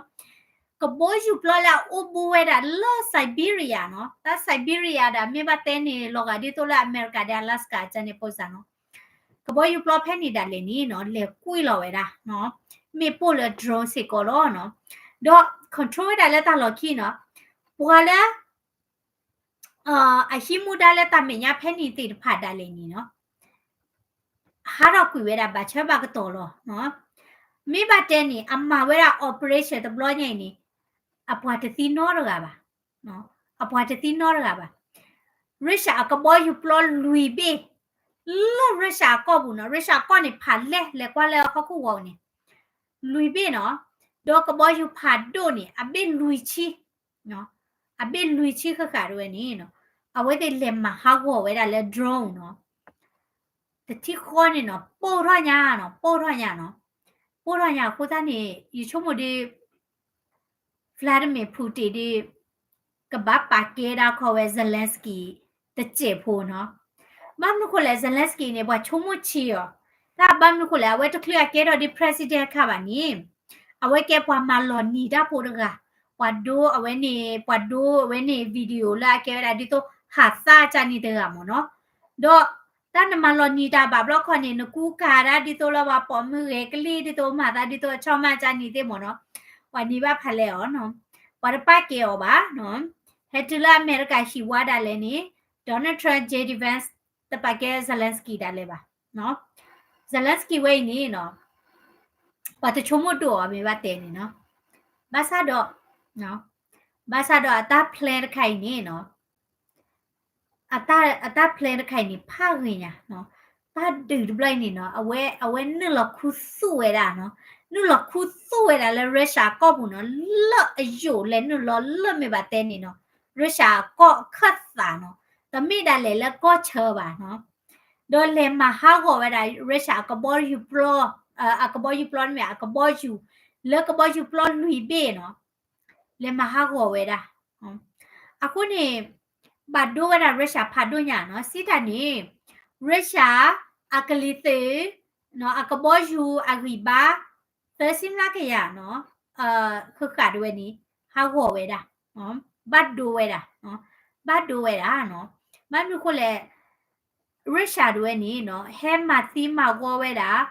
ကဘီယူၤပျီလၢအအိၣ်ဘူးဝဲဒၣ်လၢ Siberia နီၤ တၢ် Siberia ဒၣ် မ့ၢ်ဘၣ်တဲန့ၣ် လီၤဂာ်ဒ်သိးလၢအမဲရကၤဒီး Alaska ကန့ၣ် ပူစၢ်နီၤ ကဘီယူၤပျီဖဲန့ၣ်ဒၣ်လဲာ်န့ၣ်နီၤ လဲၤကွံာ်လီၤဝဲဒၣ် မ့ၣ်ပိၢ်လၢ drone စ့ၢ်ကီးလီၤနီၤ ဒီး control ဝဲဒၣ်လၢတၢ်လီၢ်ခံနီၤ ပှၤလၢ အဟံးမူဒါလၢတၢ်မဲာ်ညါဖဲန့ၣ်သ့ၣ်တဖၣ်ဒၣ်လဲာ်န့ၣ်နီၤ ဟးထီၣ်ကွံာ်ဝဲဒၣ်ဘၣ်ဆၢဘၣ်ကတီၢ်လီၤ. မ့ၢ်ဘၣ်တဲန့ၣ် အမၤဝဲဒၣ် operation တဘျီညါအံၤန့ၣ် အပှၤတသံနီတဂၤဘၣ်. အပှၤတသံနီတဂၤဘၣ်. Russia အကဘီယူၤပျီလွံၢ်ဘ့ၣ် လၢ Russia အကီၢ်ပူၤနီၤ, Russia အကီၢ်န့ၣ် ဖးလဲၢ် လဲၤကွၢ်လၢဟီၣ်ခိၣ်ဂီၤန့ၣ် လွံၢ်ဘ့ၣ်နီၤ, ဒီးကဘီယူၤဖးဒိၣ်န့ၣ် အဘ့ၣ်လွံၢ်ဆံ အဘ့ၣ်လွံၢ်ဆံဃၣ်ဃၣ်တဝဲန့ၣ်နီၤ, အဝဲသ့ၣ်လဲၤမၤဟးဂီၤဝဲဒၣ်လၢ drone နီၤ, တထံၣ်ဃီန့ၣ်နီၤ, ပိၢ်ထီၣ်ညါနီၤ, ပိၢ်ထီၣ်ညါနီၤ, ပိၢ်ထီၣ်ညါအဃိသတးန့ၣ် ယဆိကမိၣ်ဒီး Vladimir Putin ဒီး ကဘၣ်ပာ်ကဲဒၣ်ခီဝဲ Zelensky တစဲးဖိနီၤ. ဘၣ်မနုၤဃိလဲၣ် Zelensky န့ၣ် ပှၤဆိကမိၣ်ဆံးအီၤ, တၢ်ဘၣ်မနုၤဃိလဲၣ် အဝဲတချုးအကဲထီၣ်ဒ် president တခါဘၣ်န့ၣ် အဝဲကဲပှၤမၤလီၤနံၤတၢ်ဖိတဂၤ, ပှၤဒိအဝဲန့ၣ် ပှၤဒိအဝဲန့ၣ် video လၢအကဲဝဲဒၣ်ဒ်သိးဟးသါကၢ်န့ၣ်တဂၤမ့ၢ်နီၤ. ဒီးတၢ်နမၤလီၤနံၤတၢ်ဘၣ်ဘျီခီန့ၣ် နကူကၤဒၣ်ဒ်သိးလၢပှၤပိာ်မုၣ်ဂဲၤကလံၣ် ဒ်သိးမၤသးဒ်သိးအဆီမၢ်ကၢ်န့ၣ်သ့ၣ်မ့ၢ်နီၤ, ပှၤနံၤဘၣ်ဖးလဲၢ်အီၤနီၤ, ပှၤတပာ်ကဲအီၤဘၣ်နီၤ. ဟဲတုၤလၢအမဲရကၤဟံၣ်ဝါဒၣ်လဲာ်န့ၣ် Donald Trump, J D Vance တပာ်ကဲ Zelensky ဒၣ်လဲာ်ဘၣ်. Zelensky ဝဲအံၤန့ၣ်နီၤ ပှၤတဆိကမိၣ်ဒိၣ်အီၤမ့ၢ်ဘၣ်တဲန့ၣ်နီၤ. ဘၣ်ဆၣ်ဒီး ဘၣ်ဆၣ်ဒီးအတၢ် plan တခါအံၤန့ၣ်နီၤ, အတၢ် အတၢ် plan တခါအံၤန့ၣ် ဖးဂ့ၤညါနီၤ, တၢ်ဒုးတဘျီအံၤန့ၣ်နီၤ, အဝဲ အဝဲနုာ်လီၤခူသူၣ်ဝဲဒၣ်နီၤ, နုာ်လီၤခူသူၣ်ဝဲဒၣ်လၢ Russia အကီၢ်ပူၤနီၤ, လၢအယိာ်လဲၤနုာ်လီၤလၢမ့ၢ်ဘၣ်တဲန့ၣ်နီၤ, Russia အကီၢ်ခၢၣ်သးနီၤ, တမ့ၢ်ဒၣ်လဲာ်လၢကီၢ်ဆၢဘၣ်နီၤ, ဒီးလဲၤမၤဟးဂီၤဝဲဒၣ် Russia အကဘီယူၤပျီ, အကဘီယူၤပျီမ့ၢ် အကဘီယူၤ, လၢကဘီယူၤပျီလွံၢ်ဘ့ၣ်နီၤ, လဲၤမၤဟးဂီၤဝဲဒၣ်. အဃိန့ၣ် ဘၣ်ဒိဝဲဒၣ် Russia ဖးဒိၣ်ညါနီၤ, စံးတၢ်န့ၣ် Russia အကလံၤသုး အကဘီယူၤအဂံၢ်ဘါ သၢဆံမျးကယၤနီၤ, ဃၣ်ဃၣ်ဒၣ်ဝဲန့ၣ် ဟးဂီၤဝဲဒၣ်, ဘၣ်ဒိဝဲဒၣ်, ဘၣ်ဒိဝဲဒၣ်နီၤ, ဘၣ်မနုၤဃိလဲၣ် Russia ဒၣ်ဝဲန့ၣ်နီၤ, ဟဲမၤသံမၤဂီၤဝဲဒၣ်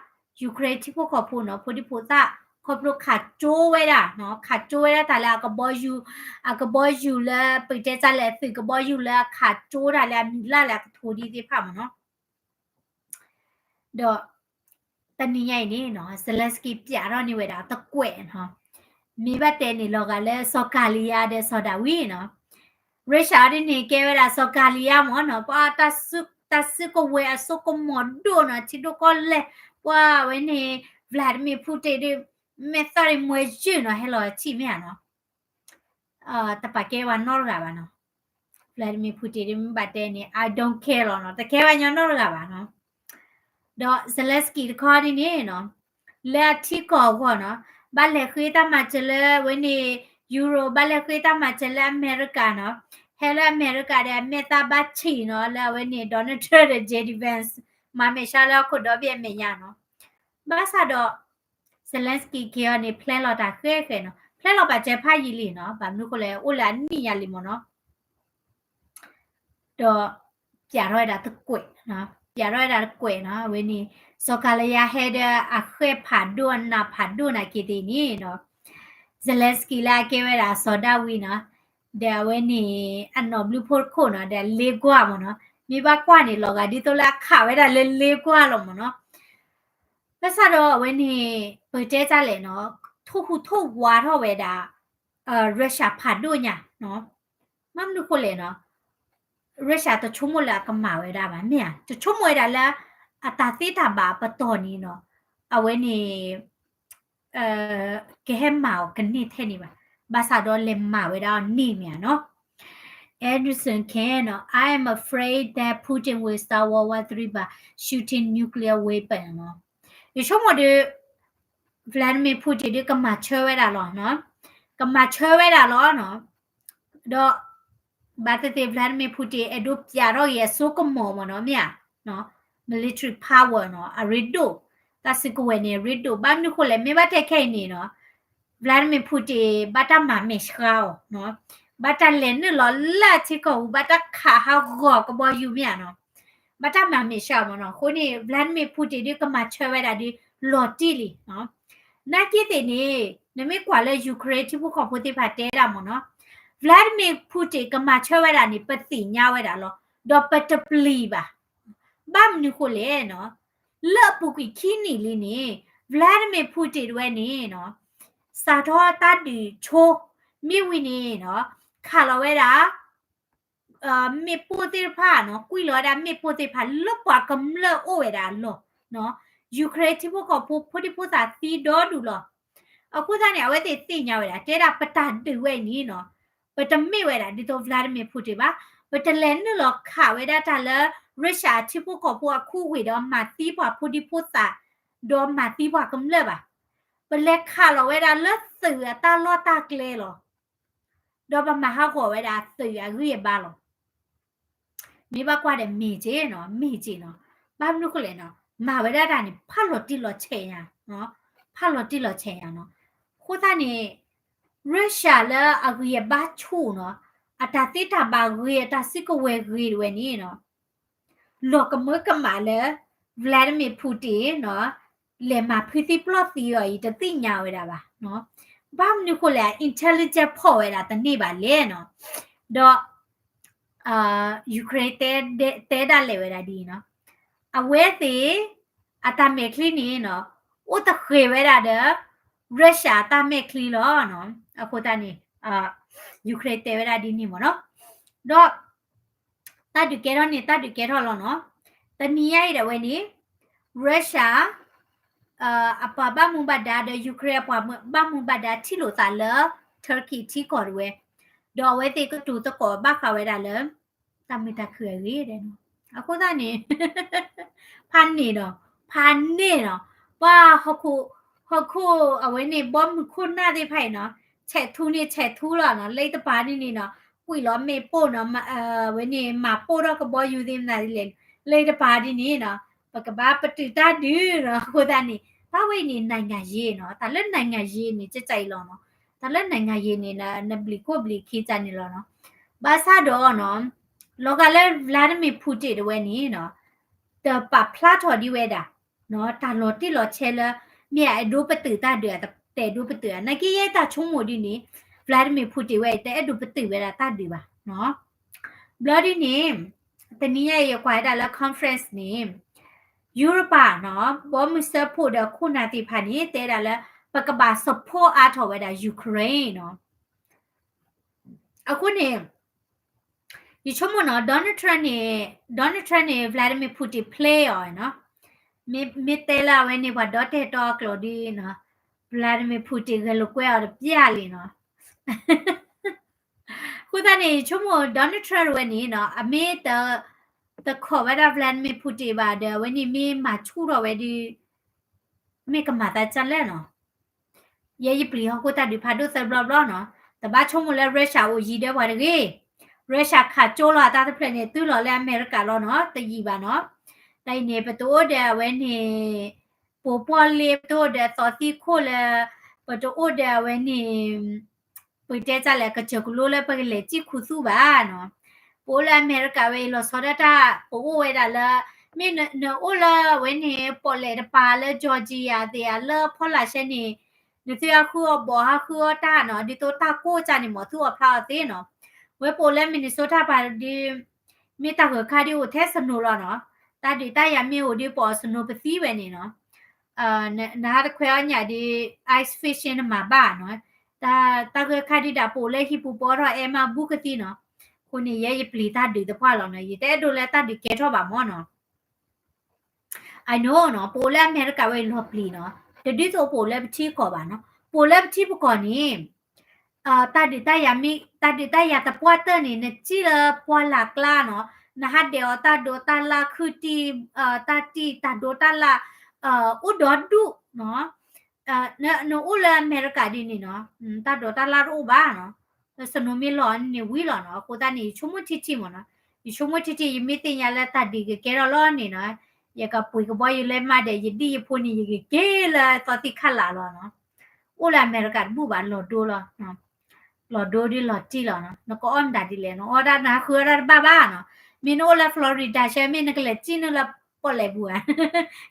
Ukraine ထံဖိကီၢ်ဖိနီၤ, ဖိဒံဖိသၣ် ခီဖျိခးကၠိဝဲဒၣ်နီၤ, ခးကၠိဝဲဒၣ်တၢ်လၢအကဘီယူၤ, အကဘီယူၤလၢပတဲတၢ်လဲၣ် သုးကဘီယူၤလၢအခးကၠိတၢ်လၢအမံၤလၢ်လၢအကထိဒ်သ့ၣ်တဖၣ်မ့ၢ်နီၤ. ဒီး တနံၤညါအံၤန့ၣ်နီၤ, Zelensky ပျးထီၣ်န့ၢ်ဝဲဒၣ်တကွဲးနီၤ, မ့ၢ်ဘၣ်တဲန့ၣ်လီၤဂာ်လၢစီၤကၤလံယါဒီးစီၤဒၤဝံးနီၤ, Russia ဒ်န့ၣ်ကဲဝဲဒၣ်စီၤကၤလံယါမ့ၢ်နီၤ, ပှၤ တၢ်စုကဝဲၤအစိကမီၤဒိၣ်နီၤ, ထံဒိၣ်ကီၢ်လဲၢ်, ပှၤဝဲန့ၣ် Vladimir Putin ဒ် မဲာ်သၣ်ရံၣ်မှဲယုၢ်နီၤ, ဟဲလီၤထံၣ်မ့ၢ်ဧါနီၤ, တပာ်ကဲဝဲနီတဂၤဘၣ်နီၤ, Vladimir Putin ဒ်မ့ၢ်ဘၣ်တဲန့ၣ် I don't care လီၤနီၤ, တကဲဝဲညီနီတဂၤဘၣ်နီၤ. ဒီး Zelensky တခီဒ်န့ၣ်နီၤ, လၢအထံကီၢ်အဂီၢ်နီၤ, ဘၣ်လဲၤဃ့တၢ်မၤစၢၤလၢအဝဲန့ၣ် Europe, ဘၣ်လဲၤဃ့တၢ်မၤစၢၤလၢအမဲရကၤနီၤ, ဟဲလၢအမဲရကၤဒီးအမဲာ်သၣ်ဘၣ်ဆံးနီၤ, လၢအဝဲန့ၣ် Donald Trump ဒီး J D Vance မၤမဲာ်ဆှးလၢဟီၣ်ခိၣ်ဒီဘ့ၣ်အမဲာ်ညါနီၤ, ဘၣ်ဆၣ်ဒီး Zelensky က့ၤအီၤန့ၣ် plan လီၤတၢ်ဃဲဃဲနီၤ, plan လီၤပာ်စၢၤဖးယံာ်လံနီၤ, ဘၣ်မနုၤဃိလဲၣ် အိၣ်လၢအနံၣ်ညါလံမ့ၢ်နီၤ. ဒီး ပျးထီၣ်ဝဲဒၣ်တကွဲး, ပျးထီၣ်ဝဲဒၣ်တကွဲးနီၤ, အဝဲန့ၣ် စီၤကၤလယါဟဲဒီးအဃဲၢ်ဖးဒိၣ်အနးဖးဒိၣ်နာ်က့သ့ၣ်န့ၣ်နီၤ, Zelensky လၢအကဲဝဲဒၣ်စီၤဒၤဝံးနီၤ, ဒီးအဝဲန့ၣ် အနီၢ်ဘျုးဖိတခိၣ်နီၤ, ဒီးလ့ကွၢ်မ့ၢ်နီၤ, မ့ၢ်ဘၣ်ကွၢ်န့ၣ် လီၤဂာ်ဒ်သိးလၢအခးဝဲဒၣ်လၢလ့ကွၢ်လီၤမ့ၢ်နီၤ. ဘၣ်ဆၣ်ဒီးအဝဲန့ၣ် ပတဲတၢ်လဲၣ်နီၤ, ထိၣ်ဟူးထိၣ်ဝါထီၣ်ဝဲဒၣ် Russia ဖးဒိၣ်ညါနီၤ, ဘၣ်မနုၤဃိလဲၣ်နီၤ, Russia တဆိကမိၣ်လၢအကမၤဝဲဒၣ်ဘၣ်, မ့ၢ်ဧါ, တဆိကမိၣ်ဝဲဒၣ်လၢ အတၢ်သ့တၢ်ဘၣ်အပတီၢ်န့ၣ်နီၤ, အဝဲန့ၣ် ကဟဲမၤအီၤကန့ၢ်ထဲန့ၣ်ဘၣ်, ဘၣ်ဆၣ်ဒီးလဲၤမၤဝဲဒၣ်အီၤန့ၢ်မ့ၢ်ဧါနီၤ. Anderson K နီၤ, I am afraid that Putin will start World War Three by shooting nuclear weapon နီၤ, ယဆိကမိၣ်ဒီး Vladimir Putin ဒ်ကမၤဆၢဝဲဒၣ်လီၤနီၤ, ကမၤဆၢဝဲဒၣ်လီၤနီၤ, ဒီး ဘၣ်သ့ၣ်သ့ၣ် Vladimir Putin အဲၣ်ဒိးပျးထီၣ်က့ၤအစိကမီၤမ့ၢ်နီၤ, မ့ၢ်ဧါ, military power နီၤ, အရ့ဒိၣ်, တၢ်စုကဝဲၤန့ၣ်အရ့ဒိၣ်, ဘၣ်မနုၤဃိလဲၣ် မ့ၢ်ဘၣ်တဲခဲအံၤန့ၣ်နီၤ, Vladimir Putin ဘၣ်တၢ်မၤမဲာ်ဆှးအီၤ, ဘၣ်တၢ်လဲၤနုာ်လီၤလၢအထံကီၢ်ပူၤ, ဘၣ်တၢ်ခးဟးဂီၤကဘီယူၤမ့ၢ်ဧါနီၤ, ဘၣ်တၢ်မၤမဲာ်ဆှးအီၤမ့ၢ်နီၤ, အဃိန့ၣ် Vladimir Putin ဒ်ကမၤဆၢဝဲဒၣ်ဒ်လီၤတံၢ်လံ နာ်က့သ့ၣ်န့ၣ် နမ့ၢ်ကွၢ်လၢ Ukraine ထံဖိကီၢ်ဖိသ့ၣ်တဖၣ်တဲဒၣ်မ့ၢ်နီၤ, Vladimir Putin ကမၤဆၢဝဲဒၣ်န့ၣ် ပသ့ၣ်ညါဝဲဒၣ်လီၤ, ဒီးပတပျံၤဘၣ်. ဘၣ်မနုၤဃိလဲၣ်နီၤ, လၢအပူၤကွံာ်ခံနံၣ်လံန့ၣ် Vladimir Putin တဝဲန့ၣ်နီၤ, စးထီၣ်တၢ်ဒုးဆိ မ့ၢ်ဝံၤန့ၣ်နီၤ, ခးလီၤဝဲဒၣ် မ့ၣ်ပိၢ်သ့ၣ်တဖၣ်နီၤ, ကွံာ်လီၤဝဲဒၣ်မ့ၣ်ပိၢ်သ့ၣ်တဖၣ်လၢပှၤကမျၢၢ်အိၣ်ဝဲဒၣ်အလီၢ်, Ukraine ထံဖိကီၢ်ဖိ ဖိဒံဖိသၣ်သံဒီဒူၣ်လီၤ. အဃိသတးန့ၣ် အဝဲသ့ၣ်သ့ၣ်ညါဝဲဒၣ် တဲဒၣ်ပတၢ်ဒုးဝဲအံၤန့ၣ်နီၤ, ပတမ့ၢ်ဝဲဒၣ်ဒ်သိး Vladimir Putin ဘၣ်, ပတလဲၤနုာ်လီၤခးဝဲဒၣ်တၢ်လၢ Russia ထံဖိကီၢ်ဖိအခိၣ်ဂ့ၤဒီးမၤသံပှၤဖိဒံဖိသၣ်, ဒီးမၤသံပှၤကမျၢၢ်ဘၣ်. ပလဲၤခးလီၤဝဲဒၣ်လၢသုးအတၢ်လီၢ်တၢ်ကျဲလီၤ. ဒီးပမၤဟးဂီၤဝဲဒၣ်သုးအဂံၢ်အဘါလီၤ. မ့ၢ်ဘၣ်ကွၢ်ဒီးမ့ၢ်က့နီၤ, မ့ၢ်က့နီၤ, ဘၣ်မနုၤဃိလဲၣ်နီၤ, မၤဝဲဒၣ်တၢ်န့ၣ် ဖးလီၤတံၢ်လီၤဆဲးညါ, ဖးလီၤတံၢ်လီၤဆဲးညါနီၤ. အဃိသတးန့ၣ် Russia လၢအဂံၢ်အဘါဆူၣ်နီၤ, အတၢ်သ့တၢ်ဘၣ်ဂ့ၤ အတၢ်စုကဝဲၤဂ့ၤတဝဲန့ၣ်နီၤ လီၤကမၢကမၣ်လၢ Vladimir Putin နီၤ, လဲၤမၤဖုသံပျီၢ်သံအီၤအံၤ တသ့ၣ်ညါဝဲဒၣ်ဘၣ်. ဘၣ်မနုၤဃိလဲၣ် intelligence ဖီၣ်ဝဲဒၣ်တန့ၢ်ဘၣ်လဲၣ်နီၤ. ဒီး Ukraine တဲ တဲဒၣ်လဲာ်ဝဲဒၣ်ဒ်အံၤနီၤ, အဝဲသ့ၣ် အတၢ်မဲာ်ချံန့ၣ်နီၤ, အိၣ်တဃဲၤဝဲဒၣ်ဒီး Russia အတၢ်မဲာ်ချံလီၤ. အဃိသတးန့ၣ် Ukraine တဲဝဲဒၣ်ဒ်န့ၣ်မ့ၢ်နီၤ. ဒီး တၢ်ဒုးကဲထီၣ်န့ၣ် တၢ်ဒုးကဲထီၣ်လီၤနီၤ. တနံၤညါအံၤဒၣ်ဝဲန့ၣ် Russia အပှၤဘၣ်မူဘၣ်ဒါဒီး Ukraine အပှၤဘၣ်မူဘၣ်ဒါထံၣ်လိာ်သးလၢ Turkey ထံကီၢ်တဝဲ, ဒီးအဝဲသ့ၣ်ကတိၤသကိးဘၣ်ဃးဝဲဒၣ်လၢ တၢ်မုာ်တၢ်ခုၣ်အဂ့ၢ်ဒဲးနီၤ. အဃိသတးန့ၣ် ဖးန့ၢ်နီၤ, ဖးန့ၢ်နီၤ, ပှၤဟီၣ်ခိၣ်, ဟီၣ်ခိၣ်အဝဲန့ၣ် ဘီမုၢ်ခိၣ်နၢ်သ့ၣ်တဖၣ်အံၤနီၤ, ဆဲးထူန့ၣ်ဆဲးထူလီၤနီၤ, လၢတပၤဒ်န့ၣ်နီၤ, ကွံာ်လီၤမ့ၣ်ပိၢ်နီၤ, အဝဲန့ၣ် မၤပိၢ်ထီၣ်ကဘီယူၤသ့ၣ်မနုၤသ့ၣ်လဲၣ်, လၢတပၤဒ်န့ၣ်နီၤ, ပကဘၣ်ပတုာ်တၢ်ဒုးနီၤ. အဃိသတးန့ၣ် တၢ်ဝဲအံၤန့ၣ် နိုင်ငံရေးနီၤ, တၢ်လၢ နိုင်ငံရေး န့ၣ် ကစၢ်အံၤလီၤနီၤ, တၢ်လၢ နိုင်ငံရေး န့ၣ် နဘျံးခိၣ်ဘျံးခံကစၢ်န့ၣ်လီၤနီၤ. ဘၣ်ဆၣ်ဒီးနီၤ, လီၤဂာ်လၢ Vladimir Putin တဝဲန့ၣ်နီၤ, တပာ်ဖျါထီၣ်ဒံးဝဲဒၣ် တၢ်လီၤတံၢ်လီၤဆဲးလၢ မ့ၢ်အအဲၣ်ဒိးပတုာ်တၢ်ဒုး တအဲၣ်ဒိးပတုာ်ဧါ, နာ်က့ယဲတၢ်ဆိကမိၣ်ဒ်န့ၣ် Vladimir Putin ဝဲအံၤ တအဲၣ်ဒိးပတုာ်ဝဲဒၣ်တၢ်ဒုးဘၣ်နီၤ. ဘျီဒ်န့ၣ် တနံၤညါအံၤ ယကွၢ်ဝဲဒၣ်လၢ conference န့ၣ် ယူရပၤနီၤ, ဘီမုၢ်စၢဖှိၣ်ဒီးခိၣ်နၢ်သ့ၣ်တဖၣ်န့ၣ် တဲဒၣ်လၢ ပကဘၣ် support အါထီၣ်ဝဲဒၣ် Ukraine နီၤ. အဃိန့ၣ် ယဆိကမိၣ်နီၤ, Donald Trump န့ၣ်, Donald Trump န့ၣ် Vladimir Putin play အီၤနီၤ. မ့ၢ်တဲလၢအဝဲန့ၣ် ပှၤဒီတၢ်တီအကျိာ်ဒ်နီၤ, Vladimir Putin ဂဲၤလိာ်ကွဲအီၤတပျၢ်လံနီၤ. အဃိသတးန့ၣ် ယဆိကမိၣ် Donald Trump တဝဲန့ၣ်နီၤ, အမ့ၢ်တ, တခိးဝဲဒၣ် Vladimir Putin ဘၣ်ဒီး အဝဲန့ၣ်မ့ၢ်မၤဆူၣ်ထီၣ်ဝဲဒီး မ့ၢ်ကမၤသးဒ်လဲၣ်နီၤ. ယဲယပျံၤဟီၣ်ခိၣ်တၢ်ဒုးဖးဒိၣ်သၢဘျီဘျီနီၤ. တဘၣ်ဆိကမိၣ်လၢ Russia အိၣ်ယံၤဒၢပှၤတဂ့ၤ. Russia ခးကၠိလီၤအတၢ်တဖျၢၣ်န့ၣ် တုၤလီၤလၢအမဲရကၤလီၤနီၤ, တယံာ်ဘၣ်နီၤ. တၢ်အံၤန့ၣ် ပတအိၣ်ဒီးအဝဲန့ၣ် ပိာ်ပီၣ်လ့, ပတအိၣ်ဒီးသီသံခိၣ်လၢ, ပတအိၣ်ဒီးအဝဲန့ၣ် ပတဲတၢ်လဲၣ် ကစၢၢ်ကလိလၢပကလဲၤစံၣ်ခူသူၣ်ဘၣ်နီၤ. ပအိၣ်လၢအမဲရကၤဝဲအံၤ လီၤဆီဒၣ်တၢ် ပအိၣ်ဝဲဒၣ်လၢ, မ့ၢ်နအိၣ်လၢအဝဲန့ၣ် ပီၣ်လဲၣ်တပၤလၢ Georgia သ့ၣ်ဧါ လၢဖီလာ်ရှဲန့ၣ်, နသုဟးဃုအီၣ်ဘီၣ် ဟးဃုအီၣ်တၢ်နီၤ, ဒ်သိးတၢ်ကိၢ်ကၢ်န့ၣ်မ့ၢ် သုအီၣ်ဖျါအီၤသ့နီၤ. ဝဲပအိၣ်လၢ Minnesota ပၤဒီး မ့ၢ်တၢ်ဂၢၢ်ခါဒ်အိၣ်ထဲ snow လီၤနီၤ. တၢ်ဒုးတၢ်ယၤမ့ၢ်အိၣ်ဒီး ပအီၣ် snow ပသံဝဲန့ၣ်နီၤ. နဟးတခွဲးအီၣ်ညၣ်ဒီး ice fishing နမၤဘၣ်နီၤ. တၢ်ဂၢၢ်ခါဒ်ဒၣ် ပအိၣ်လၢဟံၣ်ပူၤ ပအီထီၣ်အဲမါ ဘူးကသံနီၤ. အဃိန့ၣ် ယဲယပျံၤတၢ်ဒုးသပှၢ်လီၤနီၤ, ယတအဲၣ်ဒိးလၢတၢ်ဒုးကဲထီၣ်ဘၣ်မ့ၢ်နီၤ. I know နီၤ, ပအိၣ်လၢအမဲရကၤဝဲအံၤလီၤပျံၤနီၤ, တဒ်သိးပအိၣ်လၢပထံကီၢ်ဘၣ်နီၤ. ပအိၣ်လၢပထံပကီၢ်န့ၣ် တၢ်ဒုးတၢ်ယၤမ့ၢ်, တၢ်ဒုးတၢ်ယၤသပှၢ်တၢၢ်န့ၣ် နစံၣ်လၢပှၢ်လၢ်ကျါနီၤ, နဟးဒဲးအီၤတၢ်ဒိးတၢ်လၢ် ခုၣ်တံၢ်, တၢ်တံၢ် တၢ်ဒိးတၢ်လၢ် အိၣ်ဒီဒူၣ်နီၤ. နအိၣ်လၢအမဲရကၤဒ်န့ၣ်နီၤ, တၢ်ဒိးတၢ်လၢ်တအိၣ်ဘၣ်နီၤ. snow မ့ၢ်လီၤန့ၣ်ဝံၤလီၤနီၤ. အဃိသတးန့ၣ် ယဆိကမိၣ်ထံထံမ့ၢ်နီၤ, ယဆိကမိၣ်ထံထံ ယမ့ၢ်သ့ၣ်ညါလၢတၢ်ဒုးကကဲထီၣ်လီၤန့ၣ်နီၤ, ယကပှ့ၤကဘီယူၤလဲမးဒီး ယဒ်ယဖိန့ၣ် ယကက့ၤလၢသီသံခၣ်လာ်လီၤနီၤ. အိၣ်လၢအမဲရကၤတဘူၣ်ဘၣ် လီၤဒိလီၤ. လီၤဒိဒ်လီၤတံၢ်လီၤနီၤ. နကအီၣ်မတၤဒ်လဲၣ်, နအီၣ်ဒၣ်နဃုအီၣ်ဒၣ်တဘၣ်ဘၣ်နီၤ. မ့ၢ်နအိၣ်လၢ Florida ရှဲ မ့ၢ်နကလဲၤစံၣ်နုာ်လၢပီၣ်လဲၣ်ပူၤဧါ,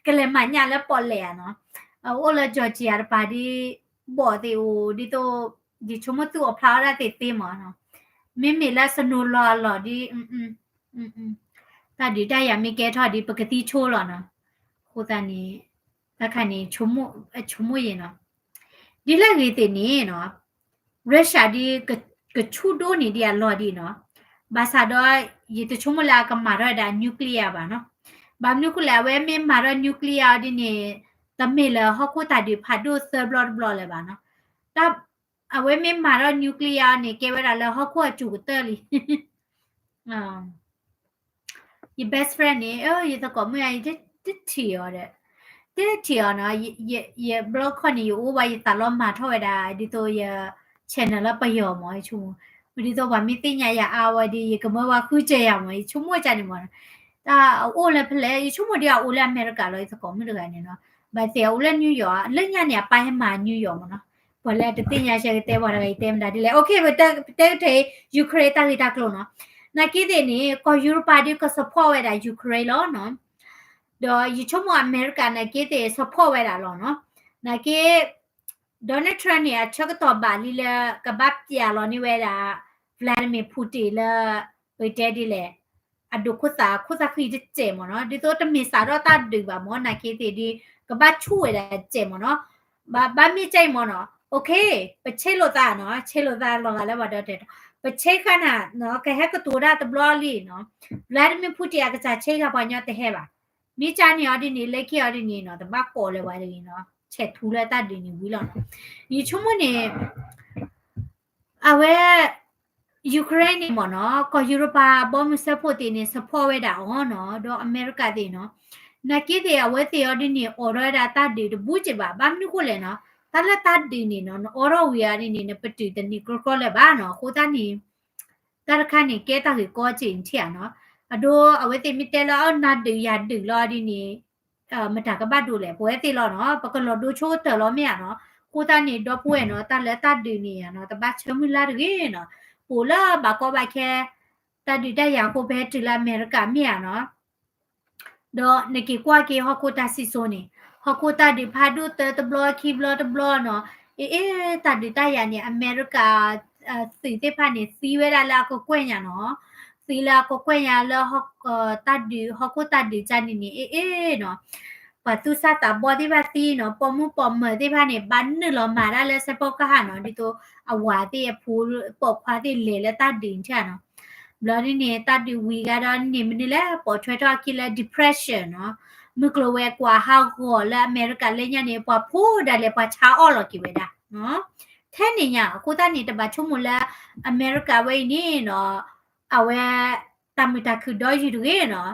ကလဲၤမၤညၣ်လၢပီၣ်လဲၣ်ဧါနီၤ. အိၣ်လၢ Georgia တပၤဒ် ဘီၣ်သ့ၣ်အိၣ်ဒ်သိး ယဆိကမိၣ်သုးအီၣ်ဖျါဝဲဒၣ်သ့ၣ်သ့မ့ၢ်နီၤ. မ့မ့ၢ်လၢ snow လီၤအလီၢ်ဒ် တၢ်ဒုးတၢ်ယၤမ့ၢ်ကဲထီၣ်ဒ်ပကသံဆိလီၤနီၤ. အဃိသတးန့ၣ် တၢ်ခါန့ၣ် ဆိကမိၣ်ယဲနီၤ. ဒ်လဲၣ်ဂ့ၤသ့ၣ်န့ၣ်နီၤ, Russia ဒ် ကဆူၣ်ဒိၣ်န့ၢ်ဒံးအလီၢ်ဒံးနီၤ. ဘၣ်ဆၣ်ဒီး ယတဆိကမိၣ်လၢအကမၤထီၣ်ဝဲဒၣ် nuclear ဘၣ်နီၤ. ဘၣ်မနုၤဃိလဲၣ် အဝဲမ့ၢ်မၤထီၣ် nuclear အီၤဒ်န့ၣ် တမ့ၢ်လၢဟီၣ်ခိၣ်တၢ်ဒုးဖးဒိၣ်သၢဘျီတဘျီလၢၤဘၣ်နီၤ. တၢ် အဝဲမ့ၢ်မၤထီၣ် nuclear အီၤန့ၣ် ကဲဝဲဒၣ်လၢဟီၣ်ခိၣ်အစူၤကတၢၢ်လံ. ယ best friend န့ၣ် ယသကိးမုၣ်ဧါ ယတထံၣ်အီၤဒီး, တထံၣ်အီၤနီၤ, ယ ဘျီခီၣ်န့ၣ် ယအိၣ်ဘၣ် ယသးလီမၤထီၣ်ဝဲဒၣ် ဒ်သိးယ channel လၢပယီၤမ့ၢ် ယဆိကမိၣ်, ဒ်သိးပှၤမ့ၢ်သ့ၣ်ညါယၤအါဝဲဒီး ယကမၢဝဲဃုစၢၤယၤမ့ၢ် ယဆိကမိၣ်ကန့ၣ်မ့ၢ်နီၤ. တၢ်အအိၣ်လၢဖဲလဲၣ် ယဆိကမိၣ်ဒ်အအိၣ်လၢအမဲရကၤလီၤ ယသကိးမုၣ်တဂၤန့ၣ်နီၤ. ဘၣ်သ့ၣ်အအိၣ်လၢ New York လၢညါန့ၣ် အပၢ်ဟဲမၤ New York မ့ၢ်နီၤ. ပှၤလၢအတသ့ၣ်ညါရှဲကတဲပှၤတဂၤ ယတဲမတၤဒ်လဲၣ်. OK ပတဲကထဲ Ukraine တၢ်ဂ့ၢ်တၢ်ကျိၤနီၤ. နာ်က့သ့ၣ်န့ၣ် ကီၢ်ယူရပၤဒ်က support ဝဲဒၣ် Ukraine လီၤနီၤ. ဒီးယဆိကမိၣ်အမဲရကၤနာ်က့သ့ၣ် support ဝဲဒၣ်လီၤနီၤ. နာ်က့ Donald Trump န့ၣ် အဆၢကတီၢ်ဘၣ်လံလၢ ကဘၣ်ပျဲလီၤန့ၢ်ဝဲဒၣ် Vladimir Putin လၢ ပတဲဒ်လဲၣ် အဒိးခိၣ်သး ခိၣ်သးဃံတစဲးမ့ၢ်နီၤ. ဒ်သိးတမ့ၢ်စးထီၣ်တၢ်ဒုးဘၣ်မ့ၢ် နာ်က့သ့ၣ်ဒ် ကဘၣ်ဆူၣ်ဝဲဒၣ်တစဲးမ့ၢ်နီၤ. ဘၣ် ဘၣ်မ့ၢ်ကဲအံၤမ့ၢ်နီၤ ပဆ့လိာ်သးနီၤ, ဆ့လိာ်သးလီၤဂာ်လၢပှၤဒီးတဲာ်, ပဆ့ဃာ်နၤနီၤ, ကဟဲကတိၤတၢ်တဘျီလံနီၤ, Vladimir Putin အကစၢ်ဆ့ဃာ်ပှၤညီတဟဲဘၣ်. မ့ၢ်ကန့ၣ်အီၤဒ်န့ၣ် လၢခံအီၤဒ်န့ၣ်နီၤ, တဘၣ်ကိးလၢၤဝဲတဂ့ၤနီၤ, ဆဲးထူလၢတၢ်ဒုးန့ၣ်ဝံၤလီၤနီၤ. ယဆိကမိၣ်န့ၣ် အဝဲ Ukraine န့ၣ်မ့ၢ်နီၤ, ကီၢ်ယူရပၤဘီမုၢ်စၢဖှိၣ်သ့ၣ်န့ၣ် support ဝဲဒၣ်အီၤနီၤ, ဒီးအမဲရကၤသ့ၣ်နီၤ, နာ်က့သ့ၣ်အဝဲသ့ၣ်အီၤဒ်န့ၣ် အိးထီၣ်ဝဲဒၣ်တၢ်ဒုးတဘူးက့ဘၣ်. ဘၣ်မနုၤဃိလဲၣ်နီၤ, တၢ်လၢတၢ်ဒုးန့ၣ်နီၤ, နအိးထီၣ်ဝံၤအီၤဒ်န့ၣ် နပတုာ်တန့ၢ်ကြီကြီလၢၤဘၣ်နီၤ. အဃိသတးန့ၣ် တၢ်တခါန့ၣ် ကဲတၢ်ဂ့ၢ်ကီက့ၢ်ထံၣ်ဧါနီၤ. အဒိ အဝဲသ့ၣ်မ့ၢ်တဲလၢ နၤဒုးယၤဒုးလီၤဒ်န့ၣ် မတၤကဘၣ်ဒိလဲၣ်, ပဝဲသ့ၣ်လီၤနီၤ, ပကလီၤဒိဆိကတၢၢ်လီၤမ့ၢ်ဧါနီၤ. အဃိသတးန့ၣ် ဒီပုၢ်ဝဲၢ်နီၤ, တၢ်လၢတၢ်ဒုးန့ၣ်ဧါနီၤ, တဘၣ်ဆၢမုၢ်လၢ်တဂ့ၤနီၤ. ပအိၣ်လၢဘၣ်ကီဘၣ်ခဲ တၢ်ဒုးတၢ်ယၤအဃိ ပဟဲတုၤလၢအမဲရကၤမ့ၢ်ဧါနီၤ. ဒီးနက့ၤကွၢ်က့ၤဟီၣ်ခိၣ်တၢ်စံၣ်စိၤန့ၣ်, ဟီၣ်ခိၣ်တၢ်ဒုးဖးဒိၣ်တၢတဘျီခံဘျီတဘျီနီၤ, အ့အ့ တၢ်ဒုးတၢ်ယၤန့ၣ် အမဲရကၤ သုးသ့ၣ်တဖၣ်န့ၣ် သံဝဲဒၣ်လၢအကကွဲၢ်ညါနီၤ, သံလၢအကကွဲၢ်ညါလၢ တၢ်ဒုး ဟီၣ်ခိၣ်တၢ်ဒုးကန့ၣ်န့ၣ် အ့အ့နီၤ, ပှၤသူၣ်စၢ်သးဘီၣ်သ့ၣ်တဖၣ်သံနီၤ, ပိာ်မုၣ်ပိာ်မၢၤသ့ၣ်တဖၣ်န့ၣ် ဘၣ်နုာ်လီၤမၤတၢ်လၢစဲးဖီကဟၣ်နီၤ, ဒ်သိးအဝၤသ့ၣ်အဖိပိာ်ခွါသ့ၣ်လဲၤလၢတၢ်ဒုးန့ၣ် ဘျီဒ်န့ၣ် တၢ်ဒုးဝံၤဂၤဒီးန့ၣ် မနုၤလဲၣ်, ပိာ်ထွဲထီၣ်အခံလၢ depression နီၤ, မုၢ်ကျိၤဝဲၤကွာ်ဟးဂီၤလၢအမဲရကၤလၢညါန့ၣ် ပှၤဖိဒၣ်လဲာ် ပှၤဆါအီၣ်လီၤက့ၤဝဲဒၣ် ထဲန့ၣ်ညါ. အဃိသတးန့ၣ် တဘၣ်ဆိကမိၣ်လၢအမဲရကၤဝဲအံၤန့ၣ်နီၤ, အဝဲ တၢ်မုာ်တၢ်ခုၣ်ဒီယုၢ်တဂ့ၤနီၤ.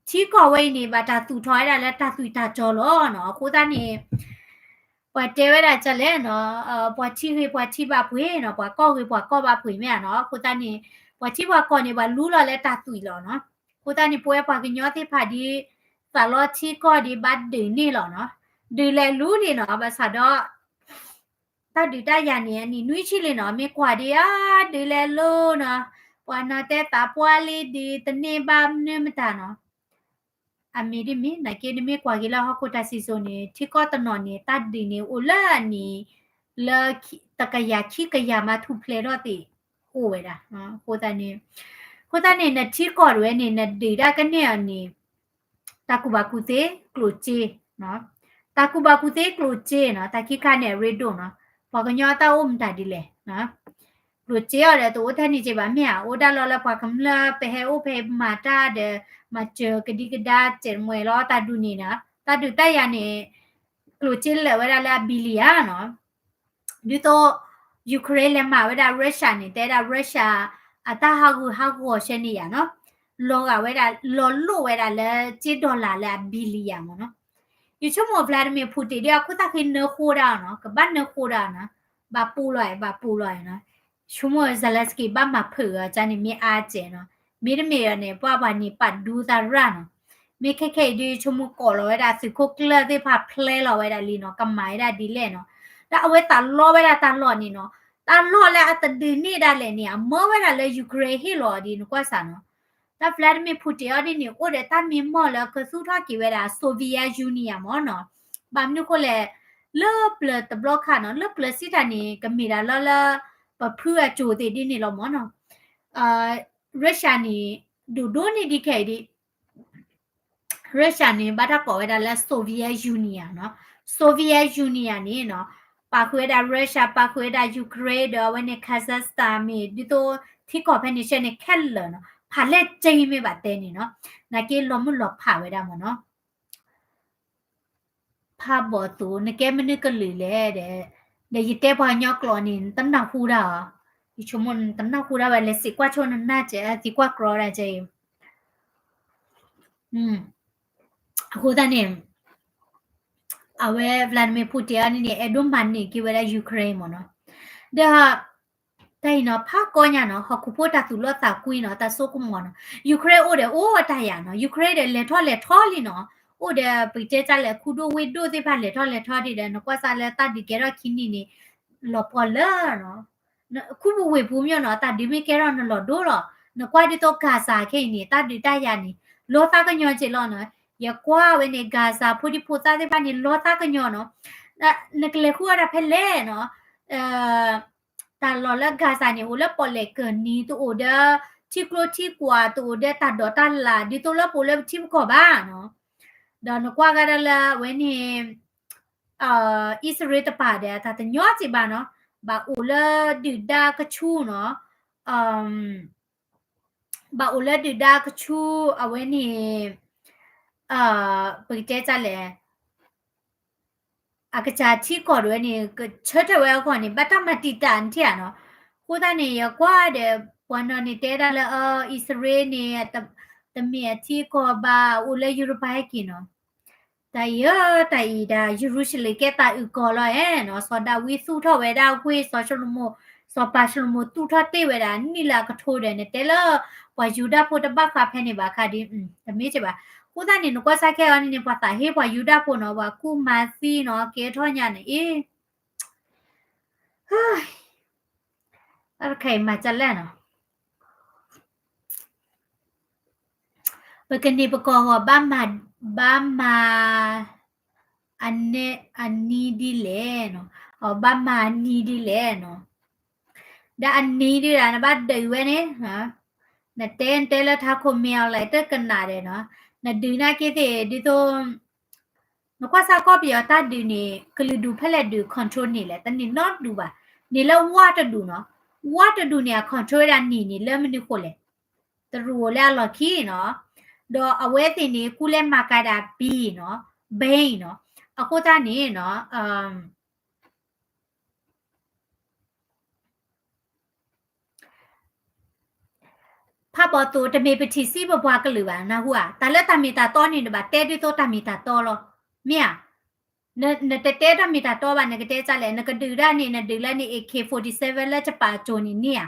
ထံကီၢ်ဝဲအံၤန့ၣ် ဘၣ်တၢ်သူၣ်ထီၣ်ဝဲဒၣ်လၢတၢ်သွံၣ်တၢ်စီလီၤနီၤ. အဃိသတးန့ၣ် ပှၤတဲဝဲဒၣ်ဒ်လဲၣ်နီၤ, ပှၤထံဂ့ၤပှၤထံဘၣ်ပှ့ၤနီၤ, ပှၤကီၢ်ဂ့ၤပှၤကီၢ်ဘၣ်ပှ့ၤမ့ၢ်ဧါနီၤ. အဃိသတးန့ၣ် ပှၤထံပှၤကီၢ်န့ၣ် ပှၤလူလီၤလၢတၢ်သွံၣ်လီၤနီၤ. အဃိသတးန့ၣ် ပဝဲပှၤကညီသ့ၣ်တဖၣ်ဒ် သးလီထံကီၢ်ဒ်ဘၣ်ဒုးန့ၢ်လီၤနီၤ. ဒုးလဲၤလူလံနီၤ, ဘၣ်ဆၣ်ဒီး တၢ်ဒုးတၢ်ယၤန့ၣ် အနံၣ်နွံဆံလံနီၤ, မ့ၢ်ကွၢ်ဒ်အါ ဒုးလဲၤလူနီၤ, ပှၤနီၤတဲသးပှၢ်လံဒုးတန့ၢ်ဘၣ်မနုၤမတၤနီၤ. အမ့ၢ်ဒ်မ့ၢ် နာ်က့ နမ့ၢ်ကွၢ်က့ၤလၢဟီၣ်ခိၣ်တၢ်စံၣ်စိၤန့ၣ် ထံကီၢ်တနီၤန့ၣ် တၢ်ဒုးန့ၣ်အိၣ်လၢအနံၣ် လၢတကယၤခံကယၤမးထူၣ်ဖျဲးထီၣ်သ့ၣ်အိၣ်ဝဲဒၣ်. အဃိသတးန့ၣ် အဃိသတးန့ၣ် နထံကီၢ်တဝဲန့ၣ် နဒုးတၢ်ကန့ၢ်အီၤန့ၣ် တၢ်ကူၣ်ဘၣ်ကူၣ်သ့ကျိၣ်စ့, တၢ်ကူၣ်ဘၣ်ကူၣ်သ့ကျိၣ်စ့နီၤ, တၢ်ခံခါန့ၣ်အရ့ဒိၣ်နီၤ. ပှၤကညီအတၢ်အိၣ်မတၤဒ်လဲၣ်, ကျိၣ်စ့အီၤဒီးတအိၣ်ထဲန့ၣ်က့ဘၣ်မ့ၢ်ဧါ, အိၣ်ဒၣ်လီၤလၢပှၤကမျၢၢ် ပဟဲအိၣ်ဖဲမၤတၢ်ဒီး မၤစၢၤကဒံကဒါ စဲးမွဲလီၤတၢ်ဒုးန့ၣ်နီၤ. တၢ်ဒုးတၢ်ယၤန့ၣ် ကျိၣ်စ့လၢာ်ဝဲဒၣ်လၢအ billion နီၤ. ဒ်သိး Ukraine လဲၤမၤဝဲဒၣ် Russia န့ၣ် တဲဒၣ် Russia အတၢ်ဟးဂူာ်ဟးဂီၤဆဲန့ၣ်ယၤနီၤ, လီၤဂာ်ဝဲဒၣ် လီၤလိာ်ဝဲဒၣ်လၢစ့ dollar လၢအ billion မ့ၢ်နီၤ. ယဆိကမိၣ် Vladimir Putin ဒ်အခိၣ်သၣ်ဃံနၢဃိဒၣ်နီၤ, ကဘၣ်နၢဃိဒၣ်နီၤ, ဘၣ်ပူၤလီၤ ဘၣ်ပူၤလီၤနီၤ. ဆိကမိၣ် Zelensky ဘၣ်မၤဖုးအီၤကန့ၣ် မ့ၢ်အါစဲးနီၤ, မ့တမ့ၢ်ဒီးန့ၣ် ပှၤပှၤန့ၣ်ပာ်ဒူသးရၣ်နီၤ. မ့ၢ်ခဲခဲအံၤဒ် ဆိကမိၣ်ကိးလီၤဝဲဒၣ်သုးခိၣ်ကျၢၢ်သ့ၣ်တဖၣ် plan လီၤဝဲဒၣ်လံနီၤ, ကမၤဝဲဒၣ်ဒ်လဲၣ်နီၤ. ဒီးအဝဲသးလီဝဲဒၣ်တၢ်လီၢ်န့ၣ်နီၤ, တၢ်လီၢ်လၢအတဒုးန့ၢ်ဒၣ်လဲာ်န့ၣ် အမၢဝဲဒၣ်လၢ Ukraine ဟ့ၣ်လီၤအီၤဒ်န့ၣ် ကွၢ်စးနီၤ. တၢ် Vladimir Putin အီၤဒ်န့ၣ် အိၣ်ဒီးတၢ်မံမီၢ်လၢကသူၣ်ထီၣ်က့ၤဝဲဒၣ် Soviet Union မ့ၢ်နီၤ. ဘၣ်မနုၤဃိလဲၣ်, လၢပျၢၤတဘျီခါနီၤ, လၢပျၢၤစံးတၢ်န့ၣ် ကမ့ၢ်ဒၣ်လီၤလၢ ပဖုအစိၤသ့ၣ်ဒ်န့ၣ်လီၤမ့ၢ်နီၤ. Russia န့ၣ် ဒိၣ်ဒိၣ်န့ၢ်ဒံးခဲအံၤဒ် Russia န့ၣ် ဘၣ်တၢ်ကိးဝဲဒၣ်လၢ Soviet Union နီၤ. Soviet Union န့ၣ်နီၤ, ပာ်ဃုာ်ဝဲဒၣ် Russia, ပာ်ဃုာ်ဝဲဒၣ် Ukraine ဒီးအဝဲန့ၣ် Kazakhstan မ့ၢ်ဒ်သိး ထံကီၢ်ဖဲန့ၣ်ဆဲန့ၣ် ခဲလၢာ်နီၤ, ဖးလဲၢ်ကၠ့မ့ၢ်ဘၣ်တဲန့ၣ်နီၤ, နာ်က့လီၤမုၢ်လီၤဖးဝဲဒၣ်မ့ၢ်နီၤ. ဖးဘီၣ်သိး နကဲမနုၤကလုာ်လဲၣ်ဒီး, ဒီးယတဲပှၤကညီကျိာ်န့ၣ် နတနၢ်ဟူဒၣ်ဧါ. ယဆိကမိၣ်နတနၢ်ဟူဒၣ်ဝဲ လဲၤစံးကွၢ်ဆိနနၢ်ကဲး သံကွၢ်ကြီဒၣ်ကဲအံၤ. အဃိသတးန့ၣ် အဝဲ Vladimir Putin အံၤန့ၣ် အဲၣ်ဒိးမၤန့ၢ်က့ၤဝဲဒၣ် Ukraine မ့ၢ်နီၤ. ဒီး တၢ်အံၤနီၤ ဖးကီညါနီၤ ဟီၣ်ခိၣ်ဖိတၢ်သူၣ်လီသးကွံနီၤ တၢ်စိကမီၤနီၤ Ukraine အိၣ်ဒီးအိၣ်တၢ်ယၤနီၤ Ukraine ဒီးလဲၤထီၣ်လဲၤထီလံနီၤ အိၣ်ဒီးပကတဲတၢ်လဲၣ် ခူဒိၣ်ဝ့ၢ်ဒိၣ်သ့ၣ်တဖၣ်လဲၤထီၣ်လဲၤထီဒ်ဒီး နကွၢ်စၢ်လၢတၢ်ဒုးကဲထီၣ်ခံနံၣ်န့ၣ် လီၤပှီၢ်လၢာ်နီၤ ခူပူၤဝ့ၢ်ပူၤမ့ၢ်နီၤ တၢ်ဒုးမ့ၢ်ကဲထီၣ်နလီၤဒိလီၤ နကွၢ်ဒ်သိး Gaza ခဲအံၤန့ၣ် တၢ်ဒုးတၢ်ယၤန့ၣ် လီသးကညီၤက့ၤလီၤနီၤ ယကွၢ်ဝဲန့ၣ် Gaza ဖိဒံဖိသၣ်သ့ၣ်တဖၣ်န့ၣ် လီသးကညီၤနီၤ နကလဲၤဃုအီၣ်တၢ်ဖဲလဲၣ်နီၤ တၢ်လီၢ်လၢ Gaza န့ၣ် အိၣ်လၢပီၣ်လဲၣ်ကၢၢ်နံၤ တအိၣ်ဒီး ထံကျိထံကွၢ် တအိၣ်ဒီးတၢ်ဒိးတၢ်လၣ် ဒ်သိးလၢပအိၣ်လၢပထံပကီၢ်ဘၣ်နီၤ ဒီးနကွၢ်ကဒါလၢအဝဲန့ၣ် အံၣ်စရ့လးတပၤဒီး တၢ်တညီစ့ၢ်ဘၣ်နီၤ, ဘၣ်အိၣ်လၢဒုၣ်ဒါကဆူနီၤ, ဘၣ်အိၣ်လၢဒုၣ်ဒါကဆူအဝဲန့ၣ် ပကတဲတၢ်လဲၣ် အကစၢ်ထံကီၢ်ဒၣ်ဝဲန့ၣ် ကဆၢထၢၣ်ဝဲအဂီၢ်န့ၣ် ဘၣ်တၢ်မၤတံာ်တာ်နထံၣ်ဧါနီၤ. အဃိသတးန့ၣ် ယကွၢ်ဒီး ပှၤနီၢ်န့ၣ်တဲဒၣ်လၢ အံၣ်စရ့လးန့ၣ် တမ့ၢ်အထံကီၢ်ဘၣ် အိၣ်လၢယူရပၤဟဲက့ၤနီၤ. တၢ်အံၤဧၢ တၢ်အံၤဒၣ် ယရူၤၡလ့ၣ်ကဲတၢ်အုၣ်ကီၤလီၤဧါနီၤ. စီၤဒၤဝံးသူၣ်ထီၣ်ဝဲဒၣ်ဝ့ၢ် စီၤၡလိၤမိၤ, စီၤပၤၡလိၤမိၤသူၣ်ထီၣ်တ့ၢ်ဝဲဒၣ် နံၣ်လၢအကထိဒီး နတဲလၢ ပှၤယူဒၤဖိတဘၣ်ဃးဖဲန့ၣ်ဘၣ်ခါဒ် တမ့ၢ်က့ဘၣ်. အဃိသတးန့ၣ် နကွၢ်စၢ်ခဲအံၤန့ၣ် ပှၤသးဟ့ပှၤယူဒၤဖိနီၤ ပှၤကူၣ်မၤသံနီၤ ကဲထီၣ်ညါန့ၣ်အံၤ တၢ်တခါအံၤမၤဒ်လဲၣ်နီၤ. ပကန့ၢ်ပကီၢ်ဂီၤ ဘၣ်မၤ ဘၣ်မၤ အနံၤဒ်လဲၣ်နီၤ, အဘၣ်မၤအနံၤဒ်လဲၣ်နီၤ. ဒီးအနံၤဒ်လဲၣ် နဘၣ်ဒုးဝဲန့ၣ်, နတဲနတဲလၢထးခိၣ်မ့ၢ်အီၤလဲၣ် တကနၣ်ဒီးနီၤ, နဒုးနာ်က့သ့ၣ် ဒ်သိး နကွၢ်စၢ်ကီၢ်ပယီၤတၢ်ဒုးန့ၣ် ကလုာ်ဒူၣ်ဖဲလဲၣ်ဒုး control န့ၢ်လဲၣ်, တန့ၢ်နီတဒူၣ်ဘၣ်, န့ၢ်လၢဝါတဒူၣ်နီၤ, ဝါတဒူၣ်န့ၣ် အ control ဝဲဒၣ်န့ၣ်န့ၣ် လၢမနုၤဃိလဲၣ်, တရူးအိၣ်လၢအလီၢ်ခံနီၤ, ဒီးအဝဲသ့ၣ်န့ၣ် ကူလဲမၤကၤဒၣ်ဘံနီၤ, ဘံနီၤ, အဃိသတးန့ၣ်နီၤ ဖးဘီၣ်သိၣ် တမ့ၢ်ပထံၣ်စံပပှၤကလုာ်ဘၣ် နၢ်ဟူဧါ, တၢ်လၢတၢ်မ့ၢ်တၢ်တီန့ၣ် နဘၣ်တဲဒ်သိးတၢ်မ့ၢ်တၢ်တီလီၤ, မ့ၢ်ဧါ, နတတဲတၢ်မ့ၢ်တၢ်တီဘၣ် နကတဲဒ်လဲၣ်, နကဒုးဒၣ်န့ၣ် နဒုးလၢန့ၣ် AK forty seven လၢကပာ်အစိၤန့ၣ်န့ၣ်ဧါ,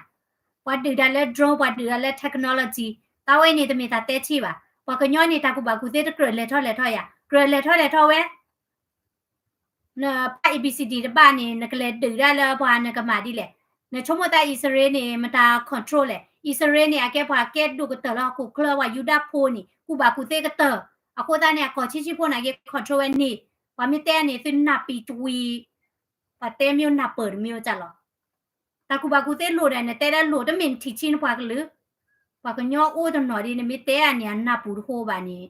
ပှၤဒုးတၢ်လၢ drone ပှၤဒုးတၢ်လၢ technology တၢ်ဝဲန့ၣ် တမ့ၢ်တၢ်တဲဆံးဘၣ်, ပှၤကညီန့ၣ် တၢ်ကူၣ်ဘၣ်ကူၣ်သ့တကြၢးလဲၤထီၣ်လဲၤထီၣ်ယၤ, ကြၢးလဲၤထီၣ်လဲၤထီၣ်ဝဲ နဖး A B C D တဘၣ်န့ၣ် နကလဲၤဒုးဒၣ်လၢပှၤနကမၤဒ်လဲၣ်, နဆိကမိၣ်သးအံၣ်စရ့လးန့ၣ် မတၤ control လဲၣ်, အံၣ်စရ့လးန့ၣ် အကဲပှၤကဲဒိၣ်ကတၢၢ်လၢဟီၣ်ခိၣ်ချၢ ပှၤယူဒၤဖိန့ၣ် ကူၣ်ဘၣ်ကူၣ်သ့ကတၢၢ်, အဃိသတးန့ၣ် အကီၢ်ဆံးဆံးဖိန့ၣ်က့ control ဝဲန့ၣ်, ပှၤမ့ၢ်တဲန့ၣ် သုနၢ်ပံတဝံၤ, ပှၤတဲမ့ၢ်နၢ်ပၢၢ်တမ့ၢ်ကၢ်လီၤ တၢ်ကူၣ်ဘၣ်ကူၣ်သ့လိၣ်ဒီး နတဲဒၣ်လိၣ် တမ့ၢ်နထံၣ်ဆံနပှၤကလုာ်, ပှၤကညီအိၣ်တနီၤဒ် နမ့ၢ်တဲအန့ၣ် အနၢ်ပူၤတဃိဘၣ်န့ၣ်,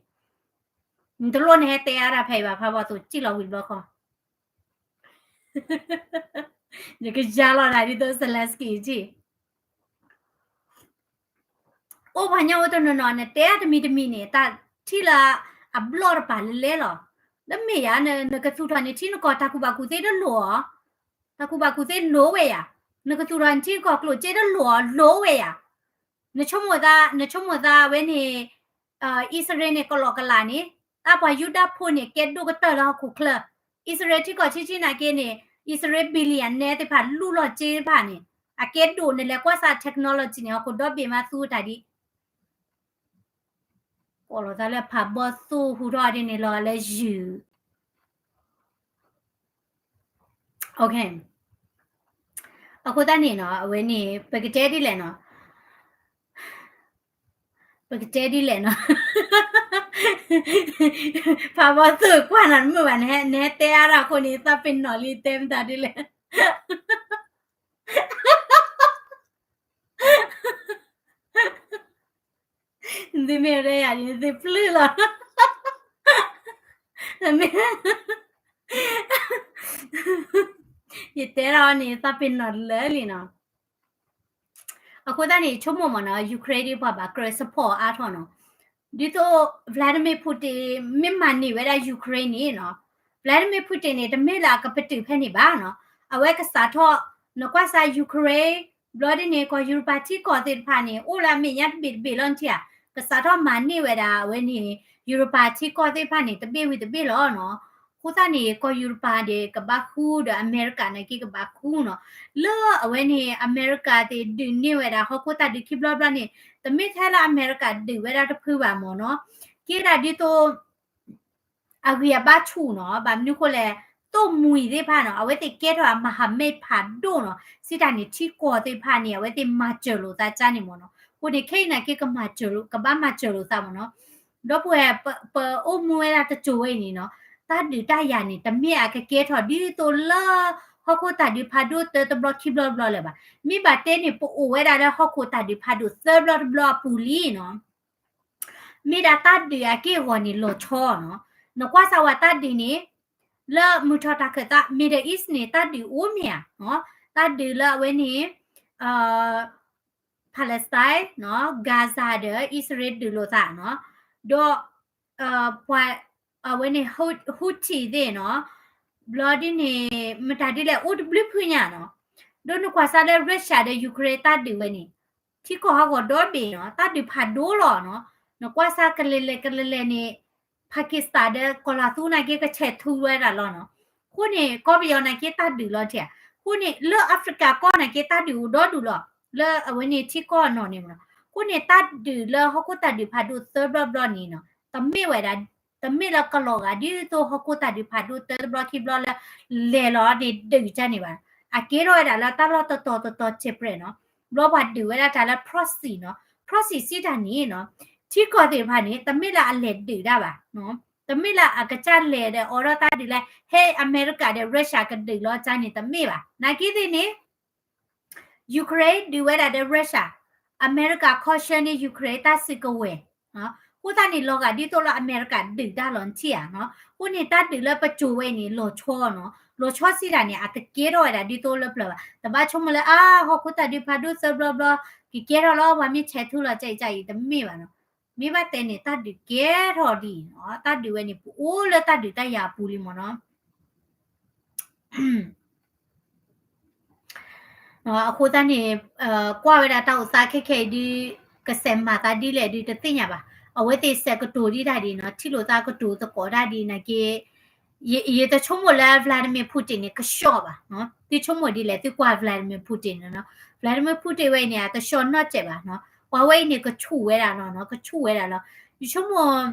နတလိၣ်နဟဲတဲအါတၢ်ဖဲအံၤဘၣ် ဖးဘီၣ်သိၣ် စံၣ်လီၤဝံၤတဘျီဃီ, နကယါလီၤနၤဒ်သိး Zelensky က့ အိၣ်ပှၤကညီအိၣ်တနီၤနီၤ နတဲတမံၤတမံၤန့ၣ် တၢ်ထံၣ်လၢအဘျီၣ်တပၤလဲၤလဲၤလီၤ. နမ့ၢ်ယၤ နကသူၣ်ထီၣ်နထံနကီၢ် တၢ်ကူၣ်ဘၣ်ကူၣ်သ့တလိၣ်အီၤ, တၢ်ကူၣ်ဘၣ်ကူၣ်သ့လိၣ်ဝဲယၤ, နကသူၣ်ထီၣ်နထံကီၢ်ကျိၣ်စ့တလိၣ်အီၤ လိၣ်ဝဲယၤ. နဆိကမိၣ်သး နဆိကမိၣ်သးဝဲန့ၣ် အံၣ်စရ့လးန့ၣ် ကလီကလးန့ၣ် တၢ်ပှၤယူဒၤဖိန့ၣ် ကဲဒိၣ်ကတၢၢ်လၢဟီၣ်ခိၣ်ချၢ, အံၣ်စရ့လးထံကီၢ်ဆံးဆံးနာ်က့န့ၣ် အံၣ်စရ့လး billionaire သ့ၣ်တဖၣ် လူလီၤစ့တဖၣ်န့ၣ် အကဲဒိၣ် နလဲၤကွၢ်စး technology န့ၣ် ဟီၣ်ခိၣ်ဒီဘ့ၣ်မးသူတၢ်ဒ် ကိးလီၤသးလၢဖးဘီၣ်သိၣ်ဟူထီၣ်ဒ်န့ၣ်လီၤလၢယုၢ် အဃိသတးန့ၣ်နီၤ အဝဲန့ၣ် ပကတဲဒ်လဲၣ်နီၤ, ပကတဲဒ်လဲၣ်နီၤ, ဖးဘီၣ်သိၣ်ကွၢ်နၤတမုာ်ဘၣ် နဟဲတဲအါထီၣ်အဃိန့ၣ် သးပ့ၤနီၣ်လံ တဲမတၤဒ်လဲၣ် နသုမ့ၢ်ဝဲဒၣ်ယၤန့ၣ် နသုပျုၢ်လီၤ, ယတဲထီၣ်န့ၣ် သးပ့ၤနီၣ်လၢာ်လံနီၤ. အဃိသတးန့ၣ် ဆိကမိၣ်မ့ၢ်နီၤ Ukraine ဒ်ပှၤဘၣ်ကြၢး support အါထီၣ်နီၤ, ဒ်သိး Vladimir Putin မ့ၢ်မၤန့ၢ်ဝဲဒၣ် Ukraine န့ၣ်နီၤ, Vladimir Putin န့ၣ် တမ့ၢ်လၢအကပတုာ်ဖဲန့ၣ်ဘၣ်နီၤ, အဝဲကစးထီၣ် နကွၢ်စး Ukraine ဘျီဒ်န့ၣ် ကီၢ်ယူရပၤထံကီၢ်သ့ၣ်တဖၣ်န့ၣ် အိၣ်လၢအမဲာ်ညါတဘ့ၣ်တဘ့ၣ်လီၤနထံၣ်ဧါ, ကစးထီၣ်မၤန့ၢ်ဝဲဒၣ် အဝဲန့ၣ် ယူရပၤထံကီၢ်သ့ၣ်တဖၣ်န့ၣ် တဘ့ၣ်ဝံၤတဘ့ၣ်လီၤနီၤ. အဃိသတးန့ၣ် ကီၢ်ယူရပၤဒီးကဘၣ်ဃူဒီး အမဲရကၤနာ်က့ကဘၣ်ဃူနီၤ, လၢအဝဲန့ၣ် အမဲရကၤသ့ၣ်ဒုးန့ၢ်ဝဲဒၣ်ဟီၣ်ခိၣ်တၢ်ဒုးခံဘျီဘျီန့ၣ် တမ့ၢ်ထဲလၢအမဲရကၤဒုးဝဲဒၣ်တဖုဘၣ်မ့ၢ်နီၤ, ကဲဒၣ်ဒ်သိး အဂံၢ်အဘါဆူၣ်နီၤ, ဘၣ်မနုၤဃိလဲၣ်, သိၣ်မှံၤသ့ၣ်တဖၣ်နီၤ အဝဲသ့ၣ်ကဲထီၣ်အမၤဟးမဲဖးဒိၣ်နီၤ, စံးတၢ်န့ၣ် ထံကီၢ်သ့ၣ်တဖၣ်န့ၣ် အဝဲသ့ၣ်မၤစၢၤလိာ်သးကါန့ၣ်မ့ၢ်နီၤ, အဃိန့ၣ် ခဲအံၤနာ်က့ကမၤစၢၤလိာ် ကဘၣ်မၤစၢၤလိာ်သးမ့ၢ်နီၤ, ဒီပုၢ်ဝဲၢ် ပအိၣ်မူဝဲဒၣ်တစိၤဝဲအံၤန့ၣ်နီၤ, တၢ်ဒုးတၢ်ယၤန့ၣ် တမ့ၢ်အကကဲထီၣ်ဒ်သိးလၢ ဟီၣ်ခိၣ်တၢ်ဒုးဖးဒိၣ်တၢတဘျီခံဘျီတဘျီလၢၤဘၣ်, မ့ၢ်ဘၣ်တဲန့ၣ် ပအိၣ်ဝဲဒၣ်လၢဟီၣ်ခိၣ်တၢ်ဒုးဖးဒိၣ်သၢဘျီတဘျီအပူၤလံနီၤ. မ့ၢ်ဒၣ်တၢ်ဒုးအက့ၢ်အဂီၤန့ၣ်လီၤဆီနီၤ, နကွၢ်စၢ်ဝဲတၢ်ဒုးန့ၣ်, လၢမုၢ်ထီၣ်တၢ်ခၢၣ်သး Middle East န့ၣ် တၢ်ဒုးအိၣ်မ့ၢ်ဧါ, တၢ်ဒုးလၢအဝဲန့ၣ် Palestine နီၤ Gaza ဒီး အံၣ်စရ့လး ဒုးလိာ်သးနီၤ, ဒီး ပှၤ အဝဲန့ၣ် Houthi သ့ၣ်နီၤ, ဘျီဒ်န့ၣ် မတၤဒ်လဲၣ် အိၣ်တဘျုးဖုညါနီၤ, ဒီးနကွၢ်စၢ်လၢ Russia ဒီး Ukraine တၢ်ဒုးဝဲန့ၣ် ထံကီၢ်ဟးဂီၤဒီဘ့ၣ်နီၤ, တၢ်ဒုးဖးဒိၣ်လီၤနီၤ, နကွၢ်စၢ်ကလဲၤလဲၤကလဲၤလဲၤန့ၣ် Pakistan ဒီး ကီၤလၤသူနာ်က့ ကဆဲးထူဝဲဒၣ်လီၤနီၤ, အဃိန့ၣ် ကီၢ်ပယီၤနာ်က့ တၢ်ဒုးလီၤထံဧါ, အဃိန့ၣ် လၢ Africa ကီၢ်နာ်က့ တၢ်ဒုးအိၣ်ဒီဒူၣ်လီၤ, လၢအဝဲန့ၣ်ထံကီၢ်အနီၢ်န့ၣ်မနီၤ, အဃိန့ၣ် တၢ်ဒုးလၢဟီၣ်ခိၣ်တၢ်ဒုးဖးဒိၣ်သၢဘျီဘျီန့ၣ်နီၤ, တမ့ၢ်ဝဲဒၣ် တမ့ၢ်လၢကလီၤဂာ်ဒ်သိးဟီၣ်ခိၣ်တၢ်ဒုးဖးဒိၣ်တၢတဘျီခံဘျီလၢ လဲၤလီၤန့ၣ်ဒုးကန့ၣ်ဘၣ်, အကဲထီၣ်ဝဲဒၣ်လၢတၢ်လီၢ်တတီၤတတီၤ separate နီၤ, ဘျီပှၤဒုးဝဲဒၣ်တၢ်လၢ proxy နီၤ, proxy စံးတၢ်န့ၣ်နီၤ, ထံကီၢ်သ့ၣ်တဖၣ်န့ၣ် တမ့ၢ်လၢအလဲၤဒုးတၢ်ဘၣ်, တမ့ၢ်လၢအကစၢ်လဲၤဒီးအိးထီၣ်တၢ်ဒုးလၢ ဟဲ အမဲရကၤဒီး Russia ကဒုးလီၤကန့ၣ် တမ့ၢ်ဘၣ်, နာ်က့သ့ၣ်န့ၣ် Ukraine ဒုးဝဲဒၣ်ဒီး Russia, အမဲရကၤ caution န့ၣ် Ukraine တၢ်စုကဝဲၤ, အဃိသတးန့ၣ် လီၤဂာ်ဒ်သိးလၢအမဲရကၤဒုးတၢ်လီၤနထံၣ်ဧါနီၤ, အဃိန့ၣ် တၢ်ဒုးလၢပစိာ်ဝဲအံၤန့ၣ် လီၤဆီနီၤ, လီၤဆီစံးတၢ်န့ၣ် အတကဲထီၣ်ဝဲဒၣ်ဒ်သိးလၢပျၢၤဘၣ်, တဘၣ်ဆိကမိၣ်လၢ အါ ဟီၣ်ခိၣ်တၢ်ဒုးဖးဒိၣ်သၢဘျီဘျီ ကကဲထီၣ်လီၤ ပှၤမ့ၢ်ဆဲးထူလီၤ ကအံၤကအံၤ တမ့ၢ်ဘၣ်နီၤ, မ့ၢ်ဘၣ်တဲန့ၣ် တၢ်ဒုးကဲထီၣ်ဒ်အံၤနီၤ, တၢ်ဒုးဝဲန့ၣ် ပအိၣ်လၢတၢ်ဒုးတၢ်ယၤအပူၤလံမ့ၢ်နီၤ. အဃိသတးန့ၣ် ကွၢ်ဝဲဒၣ်တၢ်အိၣ်သးခဲခဲအံၤဒုး ကစဲးမၤသးဒ်လဲၣ်ဒုး တသ့ၣ်ညါဘၣ်. အဝဲသ့ၣ်စဲးကတိၤဒ်တၢ်ဒ်နီၤ, ထံၣ်လိာ်သးကတိၤသကိးတၢ်ဒ်နာ်က့ ယတဆိကမိၣ်လၢ Vladimir Putin န့ၣ် ကဆှီဘၣ်. သုဆိကမိၣ်ဒ်လဲၣ်, သုကွၢ် Vladimir Putin န့ၣ်နီၤ, Vladimir Putin ဝဲအံၤန့ၣ် အတဆှီနီတစဲးဘၣ်နီၤ. ပှၤဝဲအံၤန့ၣ် ကဆူၣ်ဝဲဒၣ်လီၤနီၤ, ကဆူၣ်ဝဲဒၣ်လီၤ. ယဆိကမိၣ်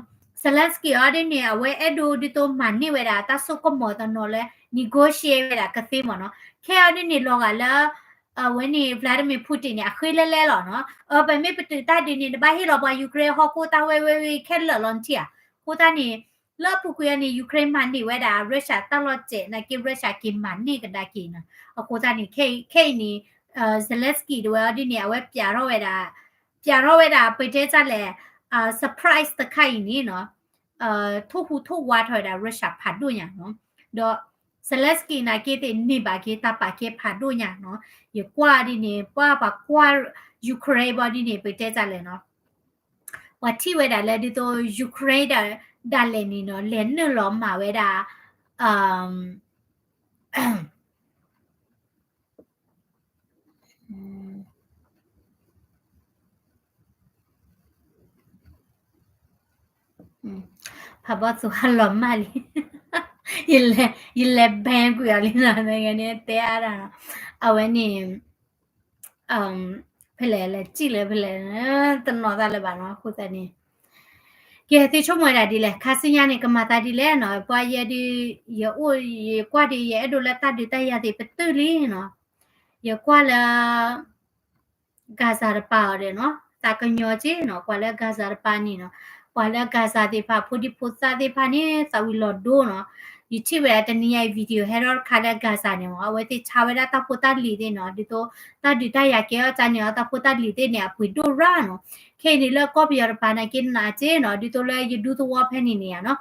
Zelensky အီၤဒ်န့ၣ် အဝဲအဲၣ်ဒိးဒ်သိးမၤန့ၢ်ဝဲဒၣ်တၢ်စိကမီၤတနီၤလၢ negotiate ဝဲဒၣ်ကသ့မ့ၢ်နီၤ. ခဲအံၤဒ်န့ၣ် လီၤဂာ်လၢ အဝဲန့ၣ် Vladimir Putin န့ၣ် အဃ့လဲၢ်လဲၢ်လီၤနီၤ. အ ပမ့ၢ်ပတုာ်တၢ်ဒုးန့ၣ် နဘၣ်ဟ့ၣ်လီၤပှၤ Ukraine ဟီၣ်ခိၣ်တၢ်ဝဲဝဲဝဲခဲလၢာ်လီၤနထံၣ်ဧါ. အဃိသတးန့ၣ် လၢအပူၤကွံာ်အံၤန့ၣ် Ukraine မၤန့ၢ်ဝဲဒၣ် Russia တၢ်လီၢ်စဲး နာ်က့ Russia က့ၤမၤန့ၢ်ကဒါက့ၤနီၤ. အဃိသတးန့ၣ် ခဲအံၤန့ၣ် Zelensky တဝဲအီၤဒ်န့ၣ် အဝဲပျးထီၣ်ဝဲဒၣ် ပျးထီၣ်ဝဲဒၣ် ပတဲတၢ်လဲၣ် surprise တခါအံၤန့ၣ်နီၤ, ထိၣ်ဟူးထိၣ်ဝါထီၣ်ဝဲဒၣ် Russia ဖးဒိၣ်ညါနီၤ. ဒီး Zelensky နာ်က့သ့ၣ်န့ၢ်ဘၣ်က့ၤတၢ်ပာ်ကဲဖးဒိၣ်ညါနီၤ. ယကွၢ်ဒ်န့ၣ် ပှၤပှၤကွၢ် Ukraine ဘၣ်ဒ်န့ၣ် ပတဲတၢ်လဲၣ်နီၤ, ပှၤထံၣ်ဝဲဒၣ်လၢဒ်သိး Ukraine ဒၣ်လဲာ်န့ၣ်နီၤ လဲၤနုာ်လီၤမၤဝဲဒၣ် ဖးဘီၣ်သူဟးလီၤမၢ်လံ, ယလဲၤ ယလဲၤ ban ကွံာ်အီၤလံနီၤ, နဂၤန့ၣ်တဲအါဒၣ်နီၤ, အဝဲန့ၣ် ဖဲလဲၣ်လဲၣ် စံၣ်လၢဖဲလဲၣ် တနီၤသးလၢၤဘၣ်နီၤ, အဃိသတးန့ၣ် ကဲ သုဆိကမိၣ်ဝဲဒၣ်ဒ်လဲၣ်, ခါဆူညါန့ၣ် ကမၤသးဒ်လဲၣ်နီၤ, ပှၤယဲဒုး ယအိၣ် ယကွၢ်ဒုး ယအဲၣ်ဒိးလၢတၢ်ဒုးတၢ်ယၤသ့ၣ်ပတုာ်လံနီၤ, ယကွၢ်လၢ Gaza တပၤအီၤဒီးနီၤ, သးကညီၤက့နီၤ, ကွၢ်လၢ Gaza တပၤန့ၣ်နီၤ, ပှၤလၢ Gaza သ့ၣ်တဖၣ် ဖိဒံဖိသၣ်သ့ၣ်တဖၣ်န့ၣ် သးဝံၤလီၤဒိနီၤ, ယထံၣ်ဝဲဒၣ်တနံၤညါအံၤ video ဟဲထီၣ်တခါလၢ Gaza န့ၣ်မ့ၢ် အဝဲသ့ၣ်ဆါဝဲဒၣ်တၢ်ဖိတၢ်လံၤသ့ၣ်နီၤ, ဒ်သိး တၢ်ဒုးတၢ်ယၤကဲထီၣ်ကန့ၣ်အီၤ တၢ်ဖိတၢ်လံၤသ့ၣ်န့ၣ် အပှ့ၤဒိၣ်ရၣ်နီၤ, ခဲအံၤန့ၣ်လၢကီၢ်ပယီၤတပၤနာ်က့နးက့နီၤ, ဒ်သိးလၢယဒူသဝီဖဲန့ၣ်န့ၣ်နီၤ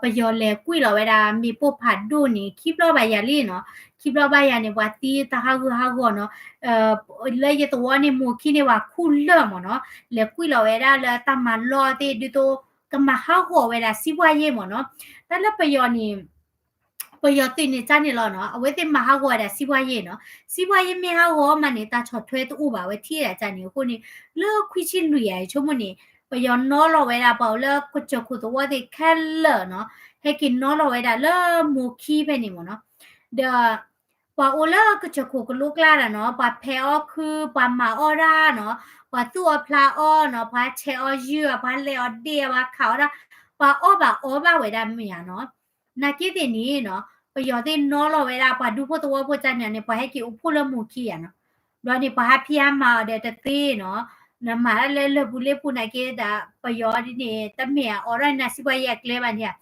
ပယီၤလဲၤကွံာ်လီၤဝဲဒၣ်မ့ၣ်ပိၢ်ဖးဒိၣ်န့ၣ် ခံဘျီဘၣ်ယၤလံနီၤ, ခံဘျီဘၣ်ယၤန့ၣ် ပှၤသံတၢ်ဟးဂူာ်ဟးဂီၤနီၤ, လၢယသဝီန့ၣ် မိၢ်ခံန့ၣ် ပှၤခူၣ်လၢာ်မ့ၢ်နီၤ, လဲၤကွံာ်လီၤဝဲဒၣ်လၢတၢ်မၤလီၢ်သ့ၣ် ဒ်သိး ကမၤဟးဂီၤဝဲဒၣ် စီးပွားရေး မ့ၢ်နီၤ, တၢ်လၢပယီၤန့ၣ် ပယီၤသုးန့ၣ်တၢ်န့ၣ်လီၤနီၤ, အဝဲသ့ၣ်မၤဟးဂီၤဝဲဒၣ် စီးပွားရေး နီၤ, စီးပွားရေး မ့ၢ်ဟးဂီၤမးန့ၣ် တၢ်ဆီၣ်ထွဲတအိၣ်ဘၣ် အဝဲထံၣ်ဝဲဒၣ်တၢ်န့ၣ်, အဃိန့ၣ် လၢခွံဆံလွံၢ်ယၤ ယဆိကမိၣ်န့ၣ် ပယီၤနီၣ်လီၤဝဲဒၣ် ပှၤအိၣ်လၢကစၢၢ်ခိၣ်သဝီသ့ၣ်ခဲလၢာ်နီၤ, ဟဲက့ၤနီၣ်လီၤဝဲဒၣ်လၢမိၢ်ခံဖဲန့ၣ်မ့ၢ်နီၤ, ဒီး ပှၤအိၣ်လၢကစၢၢ်ခိၣ်ကလိကျါဒၣ်နီၤ, ပှၤဖဲးအီၣ်ခု, ပှၤမၤအီၣ်ဒၣ်နီၤ, ပှၤသူၣ်အီၣ်ဖျးအီၣ်နီၤ, ပှၤဆဲးအီၣ်ယုၢ်, ပှၤလဲၤအီၣ်ဒ့ၣ်, ပှၤခးအီၣ်ဒၣ်, ပှၤအီၣ်ဘၣ်အီဘၣ်ဝဲဒၣ်မ့ၢ်ဧါနီၤ. နာ်က့သ့ၣ်န့ၣ်နီၤ, ပယီၤသ့ၣ်နီၣ်လီၤဝဲဒၣ် ပှၤဒူဖိသဝီဖိတၢ်န့ၣ်န့ၣ် ပှၤဟဲက့ၤအိၣ်ဖှိၣ်လၢမိၢ်ခံယၤနီၤ. ဘျီန့ၣ် ပှၤဟးဖံးဟးမၤအီၤဒီးတသ့နီၤ, နမၤတၢ်လၢလၢၢ်ပူၤလ့ပူၤနာ်က့ဒီး ပယီၤဒ်န့ၣ် တမ့ၢ်အအိးထီၣ်နၤ စီးပွားရေး အကျဲဘၣ်န့ၣ်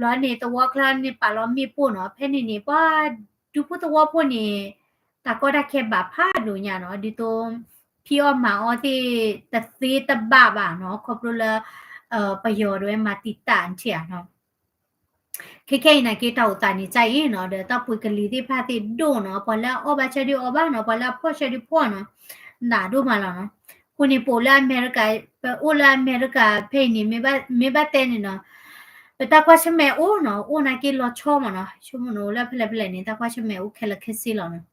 ဧါ. ဘျီန့ၣ် သဝီချၢန့ၣ် ပာ်လီၤမ့ၣ်ပိၢ်နီၤ, ဖဲန့ၣ်န့ၣ် ပှၤဒူဖိသဝီဖိန့ၣ် တၢ်ကီတၢ်ခဲဘၣ်ဖးဒိၣ်ညါနီၤ, ဒ်သိး ဖံးအီၣ်မၤအီၣ်သ့ၣ်တသ့တဘၣ်ဘၣ်နီၤ, ခီဖျိလၢ ပယီၤဒၣ်ဝဲမၤတံာ်တာ်ထံၣ်ဧါနီၤ. ခဲခဲအံၤနာ်က့ တၢ်အိၣ်သးန့ၣ် ကၢ်အံၤနီၤ ဒီးတၢ်ပှ့ၤကလံၤသ့ၣ်တဖၣ်သ့ၣ်ဒိၣ်နီၤ, ပှၤလၢအအီၣ်ဘၣ်ဆၢဒုးအီၣ်ဘၣ်နီၤ, ပှၤလၢအဖီၣ်ဆၢဒုးဖီၣ်နီၤ, နးဒိၣ်မးလီၤနီၤ. အဃိန့ၣ် ပအိၣ်လၢအမဲရကၤ, ပအိၣ်လၢအမဲရကၤဖဲအံၤန့ၣ် မ့ၢ်ဘၣ်တဲန့ၣ်နီၤ, ပတၢ်ကွၢ်ဆၢၣ်မဲာ်အိၣ်နီၤ, အိၣ်နာ်က့လီၤဆီမးနီၤ, ဆိကမိၣ်နအိၣ်လၢဖဲလဲၣ်ဖဲလဲၣ်န့ၣ် တၢ်ကွၢ်ဆၢၣ်မဲာ်အိၣ်ခဲလၢာ်ခဲဆ့လီၤနီၤ.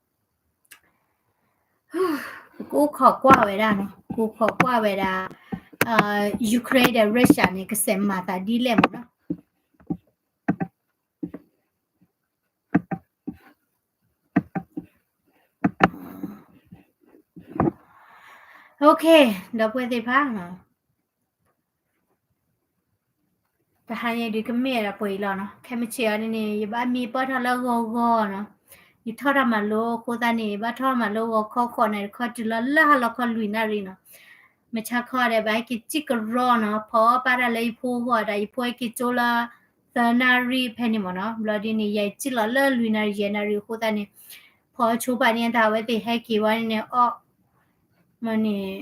ပကအိၣ်ခိးကွၢ်ဝဲဒၣ်နီၤ, ပကအိၣ်ခိးကွၢ်ဝဲဒၣ် Ukraine ဒီး Russia န့ၣ် ကစဲးမၤသးဒ်လဲၣ်မးနီၤ. OK, ဒီပုၢ်ဝဲၢ်သ့ၣ်တဖၣ်နီၤ, တဟါညါဒုးကမ့ၢ်ဒၣ်ပှဲၤအံၤလီၤနီၤ, ခဲမုၢ်ဆ့ၣ်အံၤန့ၣ် ယဘၣ်မံပၢၢ်ထီၣ်လၢဂီၤဂီၤနီၤ, ယထီၣ်တၢ်မၤလိအဃိသတးန့ၣ် ဘၣ်ထီၣ်မၤလိဂီၤခီဃိးနၣ်ရံၣ်တခီတုၤလီၤလၢဟါလီၤခီလွံၢ်နၣ်ရံၣ်နီၤ. မုၢ်ဆါခီဒီး ဘၣ်ဟဲက့ၤစံၣ်ကရီနီၤ, ဖီအီၣ်ပာ်တၢ်လၢယဖိအဂီၢ်ဒီး ယဖိဟဲက့ၤကၠိလၢ သၢနၣ်ရံၣ်ဖဲန့ၣ်မးနီၤ. ဘျီဒ်န့ၣ် ယစံၣ်လီၤလၢလွံၢ်နၣ်ရံၣ်ယဲၢ်နၣ်ရံၣ်အဃိသတးန့ၣ် ဖီအီၣ်ဆိပာ်န့ၣ်တၢ် အဝဲသ့ၣ်ဟဲက့ၤဝဲန့ၣ်အီၣ် မ့ၢ်န့ၣ်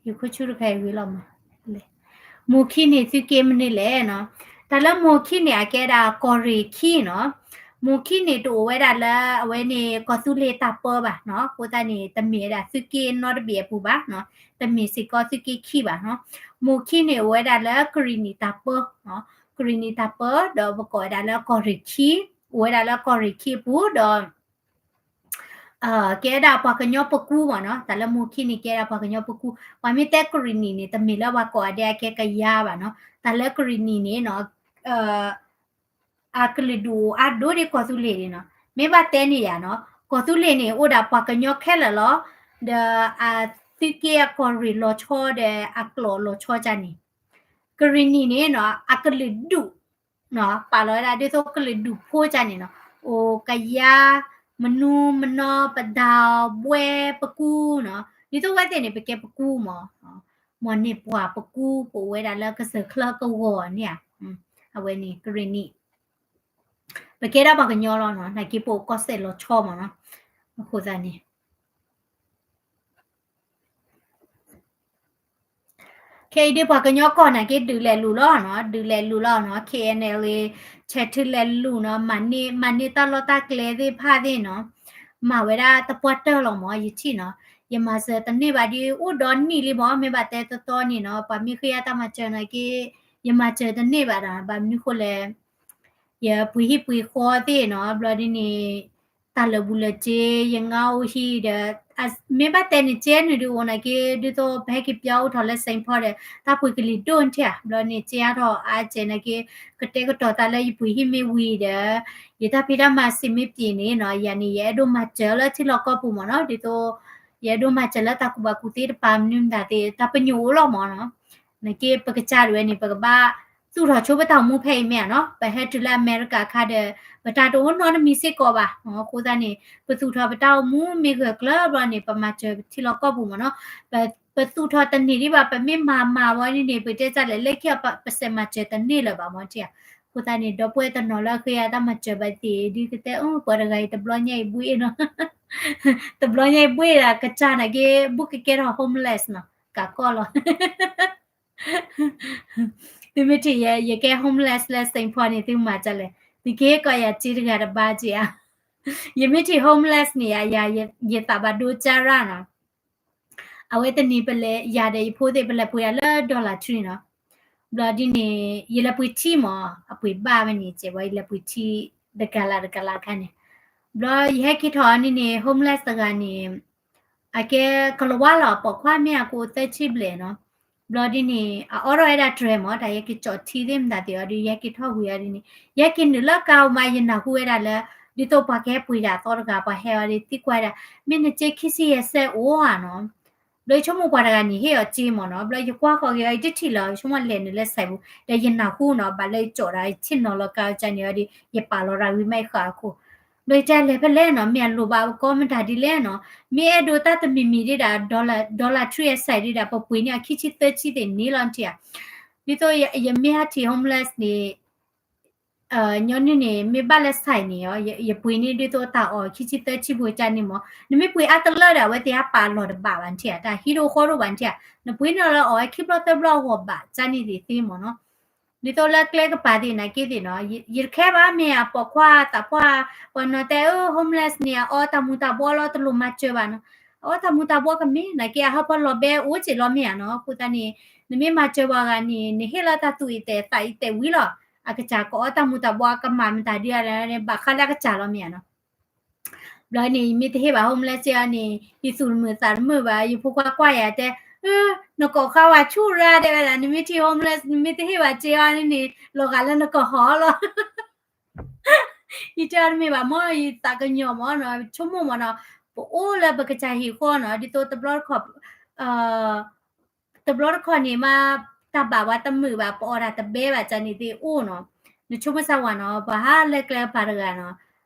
ယခိၣ်ဆူၣ်တခါအံၤဂ့ၤလီၤမး, မိၢ်ခံန့ၣ် သုက့မနုၤလဲၣ်နီၤ. တၢ်လၢမိၢ်ခံန့ၣ် အကဲဒၣ်ကီၢ်ရ့ၣ်ခံနီၤ. မိၢ်ခံန့ၣ် တအိၣ်ဝဲဒၣ်လၢအဝဲန့ၣ် ကီၢ်သူလ့ၤတၢ်ပၢဘၣ်နီၤ, အဃိသတးန့ၣ် တမ့ၢ်ဝဲဒၣ်သုးက့နီတဘ့ၣ်အပူၤဘၣ်နီၤ, တမ့ၢ်စ့ၢ်ကီးသုးက့ခံဘၣ်နီၤ. မိၢ်ခံန့ၣ် အိၣ်ဝဲဒၣ်လၢကရ့ၣ်နံၣ်တၢ်ပၢ, ကရ့ၣ်နံၣ်တၢ်ပၢ ဒီးပကိးဝဲဒၣ်လၢကီၢ်ရ့ၣ်ခံ, အိၣ်ဝဲဒၣ်လၢကီၢ်ရ့ၣ်ခံအပူၤဒီး ကဲဒၣ်ပှၤကညီပကူမးနီၤ, တၢ်လၢမိၢ်ခံန့ၣ် ကဲဒၣ်ပှၤကညီပကူ, ပှၤမ့ၢ်တဲကရ့ၣ်နံၣ်န့ၣ် တမ့ၢ်လၢပှၤကိးဂၤဒဲးအကဲကယါဘၣ်နီၤ, တၢ်လၢကရ့ၣ်နံၣ်န့ၣ်နီၤ, အကလုာ်ဒူၣ်အိၣ်အါဒိၣ်ဒ်ကီၢ်သူလ့ၤန့ၣ်နီၤ, မ့ၢ်ဘၣ်တဲန့ၣ်ယၤနီၤ, ကီၢ်သူလ့ၤန့ၣ် အိၣ်ဒၣ်ပှၤကညီခဲလၢာ်လီၤ, ဒီးအသုးက့အကီၢ်ရ့ၣ်လီၤဆီဒီးအကျိာ်လီၤဆီကန့ၣ်, ကရ့ၣ်နံၣ်န့ၣ်နီၤ အကလုာ်ဒူၣ် ပာ်လီၤဝဲဒၣ်ဒ်သိးကလုာ်ဒူၣ်ဖိကန့ၣ်နီၤ, အိၣ်ကယါ, မနူၤမနီၤ, ပဒၢ်, ဘှဲ, ပကူနီၤ, ဒ်သိးဝဲသ့ၣ်န့ၣ် ပကဲပကူမး, မ့ၢ်န့ၢ်ပှၤပကူ ပအိၣ်ဝဲဒၣ်လၢကစၢၢ်ချၢကဝီၤန့ၣ်ဧါ, အဝဲန့ၣ်ကရ့ၣ်နံၣ်, ပကဲဒၣ်ပှၤကညီလီၤနီၤ, နာ်က့ပအိၣ်ကီၢ်စဲၣ်လီၤဆီမးနီၤ, အဃိသတးန့ၣ် ခဲအံၤဒ်ပှၤကညီကီၢ်နာ်က့ ဒုးလဲၤလူၤလီၤနီၤ, ဒုးလဲၤလူၤလီၤနီၤ, KNLA ဆဲးထုးလဲၤလူၤနီၤ, မၤန့ၢ် မၤန့ၢ်တၢ်လီၢ်တၢ်ကျဲသ့ၣ်တဖၣ်သ့ၣ်နီၤ, မၤဝဲဒၣ်သပှၢ်တၢၢ်လီၤမး ယထံၣ်နီၤ, ယမၤစၢၤတန့ၢ်ဘၣ်ဒ်အိၣ်ဒီနံၣ်လံမး, မ့ၢ်ဘၣ်တဲတီတီန့ၣ်နီၤ, ပှၤမ့ၢ်ဃ့အတၢ်မၤစၢၤနာ်က့ ယမၤစၢၤတန့ၢ်ဘၣ်ဒီး ဘၣ်မနုၤဃိလဲၣ်, ယပှ့ၤဟံၣ်ပှ့ၤဃီသ့ၣ်နီၤ, ဘျီဒ်န့ၣ် တၢ်လၢာ်ဘူၣ်လၢာ်စ့ ယငါအိၣ်ဟံၣ်ဒီး မ့ၢ်ဘၣ်တဲန့ၣ် ကဲနုာ်ဒုးအိၣ်နာ်က့ ဒ်သိးပဟဲက့ၤပၠီအိၣ်ထီၣ်လၢ Saint Paul ဒီး တၢ်ပှ့ၤကလံၤဒိၣ်ထံၣ်ဧါ, ဘျီန့ၣ် ကဲအါထီၣ်အါစဲးနာ်က့ ကတဲာ်ကတီၤသးလၢယပှ့ၤဟံၣ်မ့ၢ်ဝံၤဒီး ယတၢ်ဖံးတၢ်မၤစ့မ့ၢ်ပျ့ၤန့ၣ်နီၤ, ယၤန့ၣ် ယအဲၣ်ဒိးမၤစၢၤလၢထံလီၢ်ကီၢ်ပူၤမးနီၤ, ဒ်သိး ယအဲၣ်ဒိးမၤစၢၤလၢတၢ်ကူၣ်ဘၣ်ကူၣ်သ့တပၤမနုၤမတၤသ့ၣ် တၢ်ပညိၣ်အိၣ်လီၤမးနီၤ, နာ်က့ပကစၢ်ဒၣ်ဝဲန့ၣ် ပကဘၣ်သူၣ်ထီၣ်ဆိပတၢ်အိၣ်မူဖဲအံၤမ့ၢ်ဧါနီၤ, ပဟဲတုၤလၢအမဲရကၤအခါဒီး ပတၢ်တအိၣ်နီတမံၤစ့ၢ်ကီးဘၣ်, အဃိသတးန့ၣ် ပသူၣ်ထီၣ်ပတၢ်အိၣ်မူမ့ၢ်ဂၢၢ်ကျၢၤဘျီန့ၣ် ပမၤစၢၤပထံလီၢ်ကီၢ်ပူၤမးနီၤ, ပ ပသူၣ်ထီၣ်တန့ၢ်ဒံးဘၣ် ပမ့ၢ်မၤမၤဝဲန့ၣ်န့ၣ် ပတဲတၢ်လဲၣ် လၢခံအီၤ ပစဲးမၤစၢၤတန့ၢ်လၢၤဘၣ်မးထံၣ်ဧါ, အဃိသတးန့ၣ် ဒီပုၢ်ဝဲၢ်တနီၤလၢဃ့အတၢ်မၤစၢၤဘၣ်သ့ၣ် ဒုးကတဲ ပှၤတဂၤအံၤတဘျီညါအံၤဘှ့ၣ်နီၤ တဘျီညါအံၤဘှ့ၣ်ဒၣ်ကစၢ်နာ်က့ ဘူးကကဲထီၣ် homeless နီၤ ကးကီၢ်လီၤ သုမ့ၢ်ထံၣ်ယဲ ယကဲ homeless လၢ Saint Paul န့ၣ် သုမၤဒ်လဲၣ်, သုက့ၤကီးယၤစ့တဂၤတဘါက့ၤဧါ, ယမ့ၢ်ထံၣ် homeless န့ၣ် ယၤ ယသးဘၣ်ဒိကၢ်ရၣ်နီၤ, အဝဲတနံၤပလဲၤ ယၤဒီးယဖိသ့ၣ် ပလဲၤပှ့ၤဒၣ်လၢ Dollar Tree နီၤ, ဘျီဒ်န့ၣ် ယလဲၤပှ့ၤထံမး အပှ့ၤဘၣ်ဝဲန့ၣ် စဲးဝဲ ယလဲၤပှ့ၤထံ တကလးတကလးခါန့ၣ်, ဘျီယဟဲက့ၤထီၣ်န့ၣ်န့ၣ် homeless တဂၤန့ၣ် အကဲကလၤဝါလီၤ အပိာ်ခွါမ့ၢ်အကအိၣ်သၢဆံဘျဲၣ်နီၤ, ဘျီဒ်န့ၣ် အအိးထီၣ်ဝဲဒၣ်တြဲၤမး တၢ်ယဲက့ၤကၠီၣ်ထံသ့ၣ်မတၤသ့ၣ်အီၤဒီး ယဟဲက့ၤထီၣ်ဝံၤအီၤဒ်န့ၣ် ယဟဲက့ၤနုာ်လၢကါအိၣ်မး ယနၢ်ဟူဝဲဒၣ်လၢ ဒ်သိးပှၤကဟဲပှ့ၤဒၣ်အသီတဂၤ ပှၤဟဲအီၤဒီးသံကွၢ်ဒၣ် မ့ၢ်နစ့ခံဆံယဲၢ်စဲးအိၣ်ဧါနီၤ, ဘျီယဆိကမိၣ်ပှၤတဂၤန့ၣ် ဟ့ၣ်အီၤစ့မးနီၤ, ဘျီယကွၢ်ဃီၤက့ၤအီၤ ယတထံၣ်လၢၤ ယဆိကမိၣ်လဲၤနုာ်လၢ site ပူၤ ဒီးယနၢ်ဟူနီၤ ဘၣ်လၢယကၠီၣ်ဒၣ် ယဆ့ၣ်နီၤလီၤကါအီၤကန့ၣ်အီၤဒီး ယပာ်လီၤရၤဝံၤမးယဃာ်အခိၣ် ဘျီယတဲလဲၤဖဲလဲၣ်နီၤ မ့ၢ်အလိၣ်ဘၣ်ကီမတၤဒ်လဲၣ်နီၤ, မ့ၢ်အဲၣ်ဒိးတၢ်တမံၤမံၤဒ်ဒၣ် Dollar Tree အ site ဒ်ဒၣ် ပပှ့ၤန့ၢ်အခံဆံသၢဆံသ့ၣ်န့ၣ်လီၤထံၣ်ဧါ, ဒ်သိးယမ့ၢ်ဟးထံၣ် homeless န့ၣ် ညီနုၢ်န့ၣ် မ့ၢ်ဘၣ်လၢ site န့ၣ် ယပှ့ၤန့ၢ်ဒ်သိးတၢ်အီၣ်ခံဆံသၢဆံဖိကန့ၣ်မး, နမ့ၢ်ပှ့ၤအါတလၢဒီး အဝဲသ့ၣ်ဟးပာ်လီၤတဘၣ်ဘၣ်ထံၣ်ဧါ, တၢ်ဟံးဒိၣ်ဃီဒိၣ်ဘၣ်ထံၣ်ဧါ, နပှ့ၤန့ၢ်လၢအီၣ်ခံဘျီသၢဘျီအဂီၢ်ဘၣ်ကန့ၣ်သ့ၣ်သ့မးနီၤ ဒ်သိးလၢကျဲကပၤသ့ၣ်နာ်က့သ့ၣ်နီၤ, ယတခဲဘၣ်မ့ၢ်အပိာ်ခွါသးပှၢ်, ပှၤနီၤတဲအၢ homeless န့ၣ် အအီတၢ်မူၤတၢ်ဘှီလီၤ တလိၣ်မၤစၢၤဘၣ်နီၤ, အအီတၢ်မူၤတၢ်ဘှီကမ့ၢ်နာ်က့ အဟၢဖၢလီၤဘဲအိၣ်စ့ၢ်လီၤမ့ၢ်ဧါနီၤ, အဃိသတးန့ၣ် နမ့ၢ်မၤစၢၤပှၤဂၤန့ၣ် နဟ့ၣ်လီၤတၢ်သူၣ်အံၤတဲာ်သးအံၤတဲာ်ဝံၤလီၤ, အကစၢ်ကအီတၢ်မူၤတၢ်ဘှီကမၤမတၤဒ်အလဲၣ် ဘၣ်ဃးလၢအကစၢ်လီၤမ့ၢ်ဧါနီၤ ဘျီန့ၣ် ယမ့ၢ်တဟ့ၣ်ဘၣ် homeless စ့အီၤန့ၣ် ယသူၣ်တမုာ်သးတမုာ်ဘၣ်, ယဖိခွါကွၢ်ယၤတဲ, နကိးဃါဝဲဆူၣ်ရၣ်တဲဝဲဒၣ်, နမ့ၢ်ထံၣ် homeless နမ့ၢ်တဟ့ၣ်ဘၣ်စ့အီၤန့ၣ် လီၤဂာ်လၢနကဟီၣ်လီၤ. ယတဲအီၤတမ့ၢ်ဘၣ်မ့ၢ် ယသးကညီၤမ့ၢ်နီၤ, ဆိကမိၣ်မ့ၢ်နီၤ, ပအိၣ်လၢပကစၢ်ဟံၣ်ဃီနီၤ, ဒ်သိးတဘျီတခီၣ် တဘျီတခီၣ်န့ၣ်မး တၢ်ဘၣ်ပှၤတမုာ်ဘၣ် ပအီၣ်တၢ်တဘဲဘၣ် ကန့ၣ်သ့ၣ်အိၣ်နီၤ, နဆိကမိၣ်စၢ်ဝဲနီၤ, ပှၤဟးလၢကျဲကပၤတဂၤနီၤ,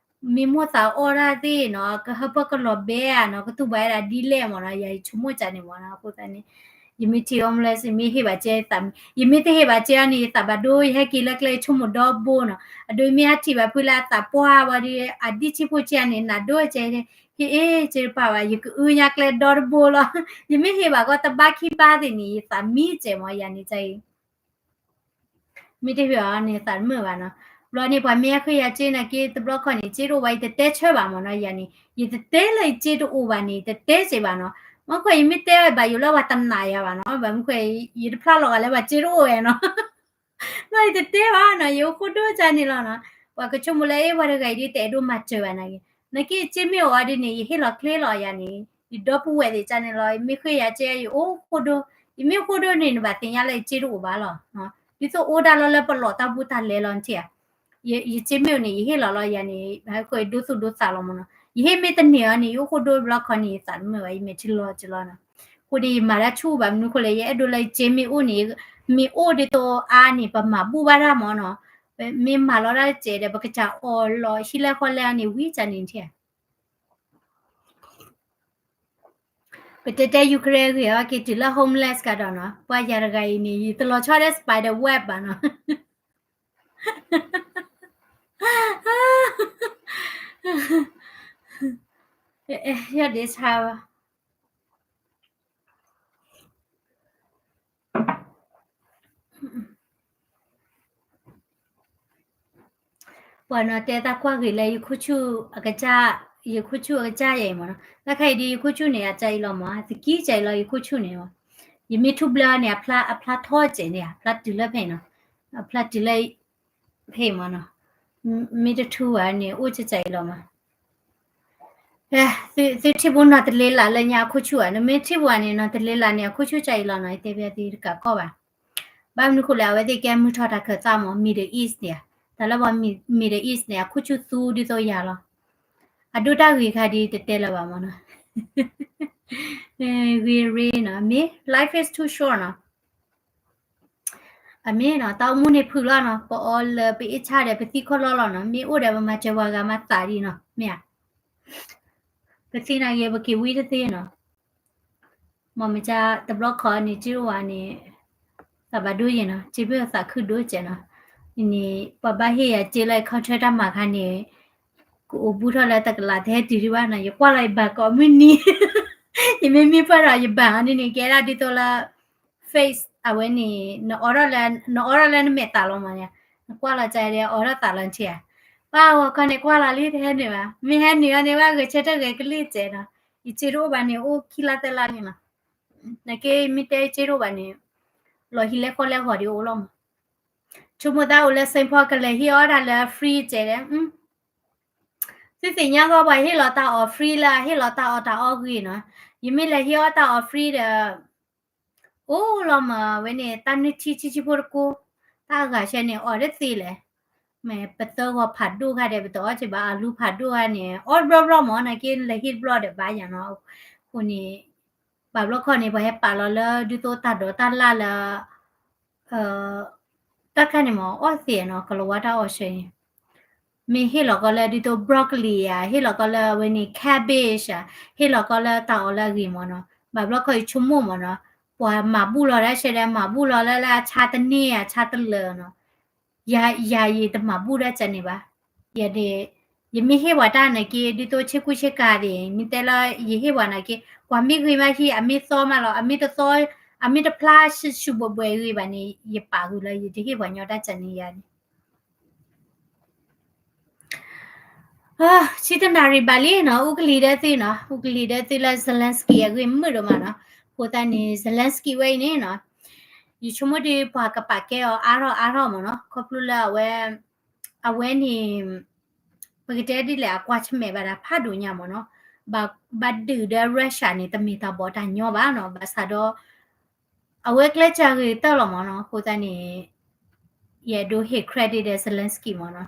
မ့ၢ်မိၣ်သးအီၣ်တၢ်သ့ၣ်နီၤ, ကဟၢဖၢကလီၤဘဲဧါနီၤ, ကတူၢ်ဘၣ်ဝဲဒၣ်ဒ်လဲၣ်မ့ၢ်နီၤ, ယဆိကမိၣ်ကန့ၣ်မ့ၢ်နီၤ, အဃိသတးန့ၣ် ယမ့ၢ်ထံၣ် homeless မ့ၢ်ဟ့ၣ်ဘၣ်စ့ ယမ့ၢ်တဟ့ၣ်ဘၣ်စ့အီၤန့ၣ် ယသးဘၣ်ဒိ ယဟဲက့ၤလၢကျဲ ယဆိကမိၣ်ဒီဘိနီၤ, အဒိ ယမ့ၢ်ဟဲထံၣ်ဘၣ်ဖုလၢအသးပှၢ်ဝဲဒီး အဒံၣ်ဆံးဖိဆံးန့ၣ် နးဒိကဲ ဟ့ၣ်အ့ၣ် စ့တပာ်ဘၣ် ယကအုညါကျဲဒီတဘိလီၤ, ယမ့ၢ်ဟ့ၣ်ဘၣ်ကီတဘါခံဘါသ့ၣ်န့ၣ် ယသးမံစဲးမ့ၢ်ယၤန့ၣ်အံၤ မ့ၢ်တဟ့ၣ်အီၤန့ၣ် သးတမုာ်ဘၣ်နီၤ, ဘျီန့ၣ် ပှၤမ့ၢ်ဟဲဃ့ယၤစ့နာ်က့ တဘျီခီၣ်န့ၣ် စ့တအိၣ်ဘၣ် ယတတဲဆၢဘၣ်မ့ၢ်နီၤ, ယၤန့ၣ် ယတတဲလၢယစ့တအိၣ်ဘၣ်န့ၣ် ယတတဲစ့းဘၣ်နီၤ, မ့ၢ်ခွဲး ယမ့ၢ်တဲဘၣ်ယိၤလၢပှၤတနာ်ယၤဘၣ်နီၤ, ဘၣ်မ့ၢ်ခွဲး ယတဖျါလီၤဂာ်လၢပှၤစ့တအိၣ်ဝဲနီၤ ဘျီယတတဲဘၣ်နီၤ, ယအိၣ်ဃိဒိကန့ၣ်လီၤနီၤ, ပှၤကဆိကမိၣ်လၢအ့ၣ် ပှၤတဂၤအံၤဒ်တအဲၣ်ဒိးမၤစၢၤဘၣ်နာ်က့, နာ်က့စ့မ့ၢ်အိၣ်အီၤဒ်န့ၣ် ယဟ့ၣ်လီၤကျဲလီၤယၤန့ၣ်, ယဒီပုၢ်ဝဲၢ်သ့ၣ်ကန့ၣ်လီၤ, ယမ့ၢ်ဃ့ယၤစ့ ယအိၣ်ဃိဒိ, ယမ့ၢ်ဃိဒိန့ၣ် နဘၣ်သ့ၣ်ညါလၢယစ့တအိၣ်ဘၣ်လီၤ, ဒ်သိးအိၣ်ဒၣ်လီၤလၢပလီၢ်တၢ်ဘူးတၢ်လဲလီၤနထံၣ်ဧါ, ယစ့မ့ၢ်အိၣ်န့ၣ် ယဟ့ၣ်လီၤလီၤယၤန့ၣ်, ဟဲဃိဒိသူၣ်ဒိသးလီၤမ့ၢ်နီၤ, ယဟ့ၣ်မ့ၢ်တန့ၢ်အီၤန့ၣ် ယအိၣ်ဃိဒိဘျီခီန့ၣ် ယသးတမုာ်ဘၣ် ယမဲာ်ထံလီၤကလီၤနီၤ, အဃိန့ၣ် ယမၤတၢ်ဆူၣ်ဘၣ်မနုၤဃိလဲၣ်, ယအဲၣ်ဒိးလၢယစ့မ့ၢ်အိၣ်န့ၣ်, မ့ၢ်အိၣ်ဒ်သိးအါန့ၣ် ပမၤဘူၣ်ဘၣ်တၢ်မ့ၢ်နီၤ, မ့ၢ်မၤလီၤတၢ်စဲးဒီး ပကစၢ်အီၣ်လီၤဟံၣ်လဲၢ်ဃီလဲၢ်န့ၣ် ဝံၤကန့ၣ်ထံၣ်ဧါ ပတဲတဲ Ukraine ဂ့ၤအီၤက့ၤတုၤလၢ homeless ကဒီးနီၤ, ပှၤယၤတဂၤအံၤန့ၣ် ယတလီၤဆီဒီး spider web ဘၣ်နီၤ, ယဒ့ဆါဘၣ် ပှၤနီၤတဲတၢ်ကွၢ်ဂ့ၤလၢယခိၣ်ဆူၣ်အကစၢ်, ယခိၣ်ဆူၣ်အကစၢ်ယဲအံၤမ့ၢ်နီၤ, တၢ်ခါအံၤဒ်ယခိၣ်ဆူၣ်န့ၣ် အစၢ်အံၤလီၤမ့ၢ်, သကံစၢ်အံၤလီၤ ယခိၣ်ဆူၣ်န့ၣ်, ယမ့ၢ်ထူဘျၢန့ၣ် အဖျါထီၣ်စဲးန့ၣ် အဖျါတုၤလၢဖဲအံၤနီၤ, အဖျါတုၤလၢ ဖဲအံၤမ့ၢ်နီၤ, မ့ၢ်တထူဘၣ်န့ၣ် အိၣ်စၢ်စၢ်အံၤလီၤမ့ၢ် သုထံၣ်ဘၣ်နီၢ်တလ့လးလၢညါအခိၣ်ဆူၣ်ဧါ, နမ့ၢ်ထံၣ်ဘၣ်န့ၣ် နီၢ်တလ့လးန့ၣ် အခိၣ်ဆူၣ်စၢ်အံၤလီၤနီၤ, ယတဲဘၣ်သုတကးကီၢ်ဘၣ်, ဘၣ်မနုၤဃိလဲၣ် အဝဲသ့ၣ်ကဲမုၢ်ထီၣ်တၢ်ခၢၣ်သးမ့ၢ် Middle East န့ၣ်, တၢ်လၢပှၤ Middle East န့ၣ် အခိၣ်ဆူၣ်သူဒ်သိးယၤလီၤ, အဒိတၢ်ဂ့ၤခါဒ်တတဲလၢၤဘၣ်မ့ၢ်နီၤ, ဂ့ၤရ့နီၤ, မ့ၢ် life is too short နီၤ အမ့ၢ်နီၤ, တၢ်အိၣ်မူန့ၣ်ဖုၣ်လီၤနီၤ, ပအီလၢပအ့ၣ်ဆါဒီးပသံခီၣ်လီၢ်လီၤနီၤ, မ့ၢ်အိၣ်ဒီးပမၤစၢၤပှၤဂၤမၤသးဒ်နီၤ, မ့ၢ်ဧါ, ပသံနာ်က့ ပက့ၤဝံတသ့နီၤ, မ့ၢ်မ့ၢ်ကတဘျီခီန့ၣ် က့အိၣ်ဝဲန့ၣ်, သးဘၣ်ဒိယဲနီၤ, က့မ့ၢ်သးခုဒိကဲနီၤ, န့ၣ် ပှၤဘၣ်ဟ့ၣ်ယၤက့လၢ contract တၢ်မၤခါန့ၣ်, ကအိၣ်ဘူးထီၣ်လၢတကလးတဟဲတုၤဒံးဘၣ်နီၤ, ယကွၢ်လီၤယဘၣ်ကိးမုၢ်နံၤ, ယမ့ၢ်မ့ၢ်ပှၢ်ဒီးယဘၣ်အီၤန့ၣ်န့ၣ် ကဲဒၣ်ဒ်သိးလၢ face အဝဲန့ၣ် နအီထီၣ်လၢ နအီထီၣ်လၢနမဲာ်သးလီၤမးန့ၣ်, နကွၢ်လီၤကဒီးအီထီၣ်သးလီၤထံၣ်ဧါ, ပှၤဂီၤခီန့ၣ်ကွၢ်လီၤလံ တဟဲနုာ်ဘၣ်, မ့ၢ်ဟဲနုာ်အီၤန့ၣ် ဘၣ်ဂဲၤဆၢထၢၣ်ဂဲၤကလံၣ်စဲးနီၤ, ယစ့တအိၣ်ဘၣ်န့ၣ် အိၣ်ခံလါသၢလါန့ၣ်လီၤ, နာ်က့မ့ၢ်တဲစ့တအိၣ်ဘၣ်န့ၣ်, လီၤဟံၣ်လဲၢ်ဃီလဲၢ်ဂီၤဒ်အိၣ်လီၤမး, ဆိကမိၣ်တၢ်အိၣ်လၢ Saint Paul ကလဲၤဟ့ၣ်အီၣ်တၢ်လၢ free စဲးဒီး သုသ့ၣ်ညါဂီၢ်ပှၤဟ့ၣ်လီၤတၢ်အီၣ် free လၢအဟ့ၣ်လီၤတၢ်အီၣ်တၢ်အီဂ့ၤနီၤ, ယမ့ၢ်လဲၤဟ့ၣ်အီၣ်တၢ်အီၣ် free ဒီး အိၣ်လီၤမးဝဲန့ၣ် တၢ်နုၢ်ထံဆံးဆံးဖိတကိး, တၢ်အဂၤဆဲန့ၣ် အီၣ်တသ့လဲၣ်, မ့ၢ်ပသၢဂီၤဖးဒိၣ်ခါဒီး ပတအီၣ်က့ၤဘၣ် အလူဖးဒိၣ်ခါန့ၣ် အီၣ်တဘျီဘျီမး နာ်က့လဲၤဟ့ၣ်တဘျီဒီးဘၣ်ယၤနီၤ, အဃိန့ၣ် ဘၣ်ဘျီခီန့ၣ် ပှၤဟဲပာ်လီၤလၢဒ်သိးတၢ်ဒိးတၢ်လၢ်လၢ တၢ်ခါန့ၣ်မး အီၣ်သ့နီၤ ကလီၤဝါတၢ်အီၣ်ဆၢန့ၣ်, မ့ၢ်ဟ့ၣ်လီၤကီးလၢဒ်သိး broccoli ဧါ, ဟ့ၣ်လီၤကီးလၢအဝဲန့ၣ် cabbage ဧါ, ဟ့ၣ်လီၤကီးလၢတၢ်အီၣ်လၢအဂ့ၤမးနီၤ, ဘၣ်ဘျီခီယဆိကမိၣ်မးနီၤ, ပှၤမၤဘူၣ်လီၤဒၣ်ဆဲဒီး မၤဘူၣ်လီၤလၢလၢအဆါတန့ၢ်ဧါ ဆါတလၢာ်နီၤ, ယၤ ယၤယတမၤဘူၣ်ဒၣ်ကန့ၣ်ဘၣ်, ယၤန့ၣ် ယမ့ၢ်ဟ့ၣ်ပှၤတၢ်နာ်က့ ဒ်သိးဆ့ကူဆ့ကၤသ့ၣ် မ့ၢ်တဲလၢယဟ့ၣ်ပှၤနာ်က့ ပှၤမ့ၢ်ဂ့ၤမးဟံး အမ့ၢ်သီမးလီၤ အမ့ၢ်တသီ အမ့ၢ်တဖျါဆူၣ်ဆူၣ်ဘှဲၣ်ဘှဲၣ်ဂ့ၤဘၣ်န့ၣ် ယပာ်ဂုာ်လၢယတဟ့ၣ်ပှၤညီတၢ်စၢန့ၣ်ယၤန့ၣ် ဆံတနၣ်ရံၣ်ဘၣ်လံနီၤ, အူကလံၤဒၢသုနီၤ, အူကလံၤဒၢသုလၢ Zelensky အဂ့ၢ်မုာ်ဒိၣ်မးနီၤ. အဃိသတးန့ၣ် Zelensky ဝဲအံၤန့ၣ်နီၤ, ယဆိကမိၣ်ဒီးပှၤကပာ်ကဲအီၤအါထီၣ်အါထီၣ်မ့ၢ်နီၤ, ခီဖျိလၢအဝဲ, အဝဲန့ၣ် ပကတဲဒ်လဲၣ် အကွၢ်ဆၢၣ်မဲာ်ဘၣ်တၢ်ဖးဒိၣ်ညါမ့ၢ်နီၤ, ဘၣ်ဒုးဒီး Russia န့ၣ် တမ့ၢ်တၢ်ဘီၣ်တၢ်ညီဘၣ်နီၤ, ဘၣ်ဆၣ်ဒီး အဝဲကျဲးစၢးဂ့ၤကတၢၢ်လီၤမ့ၢ်နီၤ, အဃိသတးန့ၣ် ယအဲၣ်ဒိးဟ့ၣ် credit ဒီး Zelensky မ့ၢ်နီၤ.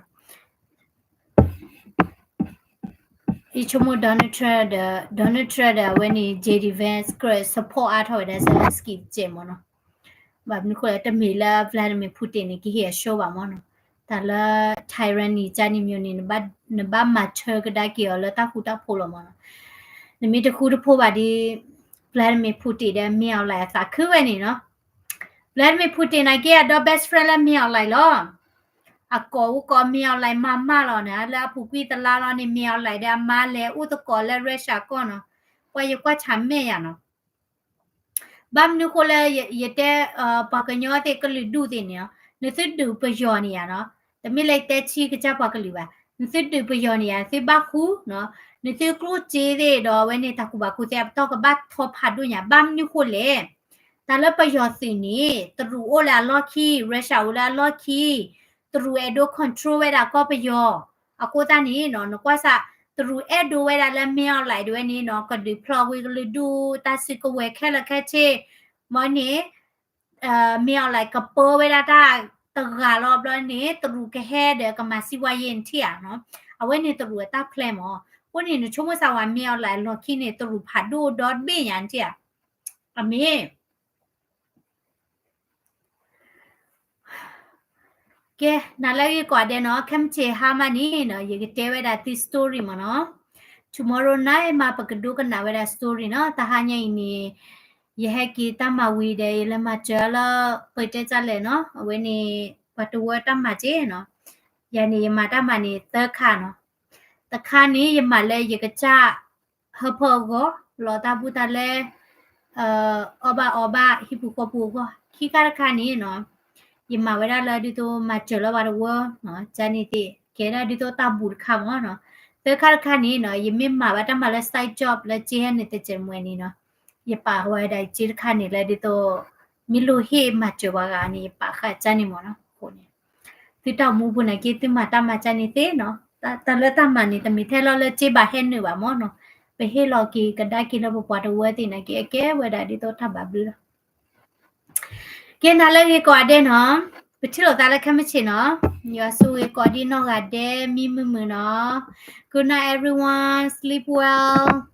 ယဆိကမိၣ် Donald Trump ဒီး, Donald Trump ဒီးအဝဲန့ၣ် J D Vance ကြၢး support အါထီၣ်ဝဲဒၣ် Zelensky တကဲးမ့ၢ်နီၤ. ဘၣ်မနုၤဃိလဲၣ် တမ့ၢ်လၢ Vladimir Putin န့ၣ် ကဟ့ၣ်အ show ဘၣ်မ့ၢ်နီၤ. တၢ်လၢ tyranny ကန့ၣ်မ့ၢ်န့ၣ် နဘၣ်မၤဆၢကဒါက့ၤအီၤလၢတၢ်ဃူတၢ်ဖိးလီၤမ့ၢ်နီၤ. နမ့ၢ်တဃူတဖိးဘၣ်ဒီး Vladimir Putin ဒီး မင်းအောင်လှိုင် အသးခုဝဲန့ၣ်နီၤ. Vladimir Putin နာ်က့ အဒီ best friend လၢ မင်းအောင်လှိုင် လီၤ. အကိးအိၣ်ကိး မင်းအောင်လှိုင် မၤမၢ်လီၤန့ၣ်, လၢအပူၤကွံာ်တလါလီၤန့ၣ် မင်းအောင်လှိုင် ဒီးအမါလဲၤအိၣ်သကိးလၢ Russia ကီၢ်နီၤ. ပှၤယကွၢ်ဆၢၣ်မဲာ်ယၤနီၤ. ဘၣ်မနုၤဃိလၢယတဲ ပှၤကညီသ့ၣ်ကလုာ်ဒူၣ်သ့ၣ်န့ၣ်, နသုဒုးပယီၤန့ၣ်ယၤနီၤ, တမ့ၢ်လၢတဲဆံကစၢ်ပှၤကလုာ်ဘၣ်, နသုဒုးပယီၤန့ၣ်ယၤ နသုဘၣ်ဃူ, နသုကျိၣ်စ့သ့ၣ်ဒီးအဝဲန့ၣ် တၢ်ကူၣ်ဘၣ်ကူၣ်သ့အပတီၢ်ကဘၣ်ထီဖးဒိၣ်ညါ, ဘၣ်မနုၤဃိလဲၣ်, တၢ်လၢပယီၤသုးန့ၣ် တရူးအိၣ်လၢအလီၢ်ခံ, Russia အိၣ်လၢအလီၢ်ခံ, တရူးအဲၣ်ဒိး control ဝဲဒၣ်ကီၢ်ပယီၤ, အဃိသတးန့ၣ်နီၤ နကွၢ်စၢ် တရူးအဲၣ်ဒိးဝဲဒၣ်လၢ မင်းအောင်လှိုင် ဒ်ဝဲန့ၣ်နီၤ ကဒုးဖျီကွံာ်ကလုာ်ဒူၣ် တၢ်စုကဝဲၤခဲလၢာ်ခဲဆ့, မ့ၢ်န့ၣ် မင်းအောင်လှိုင် ကပၢဝဲဒၣ်တၢ်တဂၤလီၤဘျီန့ၣ် တရူးကဟဲဒီးကမၤစံးဝါယဲၢ်နထံၣ်ဧါနီၤ, အဝဲန့ၣ်တရူးအတၢ် plan မ့ၢ်, အဃိန့ၣ် နဆိကမိၣ်စၢ်ဝဲ မင်းအောင်လှိုင် အလီၢ်ခံန့ၣ် တရူးဖးဒိၣ်ဒီတဘ့ၣ်ညါနထံၣ်ဧါ, အမ့ၢ် ကဲ နၤလၢအဂ့ၤကိးဂၤဒဲးနီၤ, ခဲမုၢ်ဆ့ၣ်ဟါမးန့ၣ်နီၤ ယကတဲဝဲဒၣ်သု story မ့ၢ်နီၤ. Tomorrow night မး ပကဒိကနၣ်ဝဲဒၣ် story နီၤ. တဟါညါအံၤန့ၣ် ယဟဲက့ၤတၢ်မၤဝံၤဒီး ယလဲၤမၤစၢၤလၢ ပတဲတၢ်လဲၣ်နီၤ, အဝဲန့ၣ် ပှၤတဝၢတၢ်မၤက့နီၤ. ယၤန့ၣ် ယမၤတၢ်မၤန့ၣ် သၢခါနီၤ. တခါန့ၣ် ယမၤလၢယကစၢ် ဟၢဖၢအဂီၢ် လီၤတၢ်ဘူးတၢ်လဲ အီၣ်ဘၣ်အီဘၣ် ဟံၣ်ပူၤဃီပူၤအဂီၢ်, ခံခါတခါန့ၣ်နီၤ ယမၤဝဲဒၣ်လၢဒ်သိးမၤစၢၤလၢပှၤတဝၢ ကန့ၣ်သ့ၣ် ကဲဒၣ်ဒ်သိးတၢ်ဘူးတခါမ့ၢ်နီၤ. သၢခါတခါန့ၣ်နီၤ ယမ့ၢ်မၤဘၣ်တၢ်မၤလၢ side job လၢက့ဟဲန့ၣ် တစဲးမွဲန့ၣ်နီၤ ယပာ်ဝဲဒၣ်က့တခါန့ၣ်လၢဒ်သိး မ့ၢ်လိၣ်ဟ့ၣ်မၤစၢၤပှၤဂၤန့ၣ် ယပာ်ဃာ်ကန့ၣ်မ့ၢ်နီၤ. အဃိန့ၣ် သုတၢ်အိၣ်မူပူၤနာ်က့ သုမၤတၢ်မၤကန့ၣ်သ့နီၤ. တၢ်လၢတၢ်မၤန့ၣ် တမ့ၢ်ထဲလီၤလၢက့ဘၣ်ဟဲနုာ်ဘၣ်မ့ၢ်နီၤ. ပဟ့ၣ်လီၤက့ၤကဒါက့ၤလၢပပှၤတဝၢသ့ၣ်နာ်က့ အကဲဝဲဒၣ်ဒ်သိးတၢ်ဘၣ်ဘျုးလီၤ. ကဲ နၤလၢအဂ့ၤကိးဂၤဒဲးနီၤ, ပထံၣ်လိာ်သးလၢခဲမုၢ်ဆ့ၣ်နီၤ, ယွၤဆိၣ်ဂ့ၤကိးဒံးနီၢ်ဂၤဒဲး မံမုာ်မုာ်နီၤ. Good night everyone, sleep well.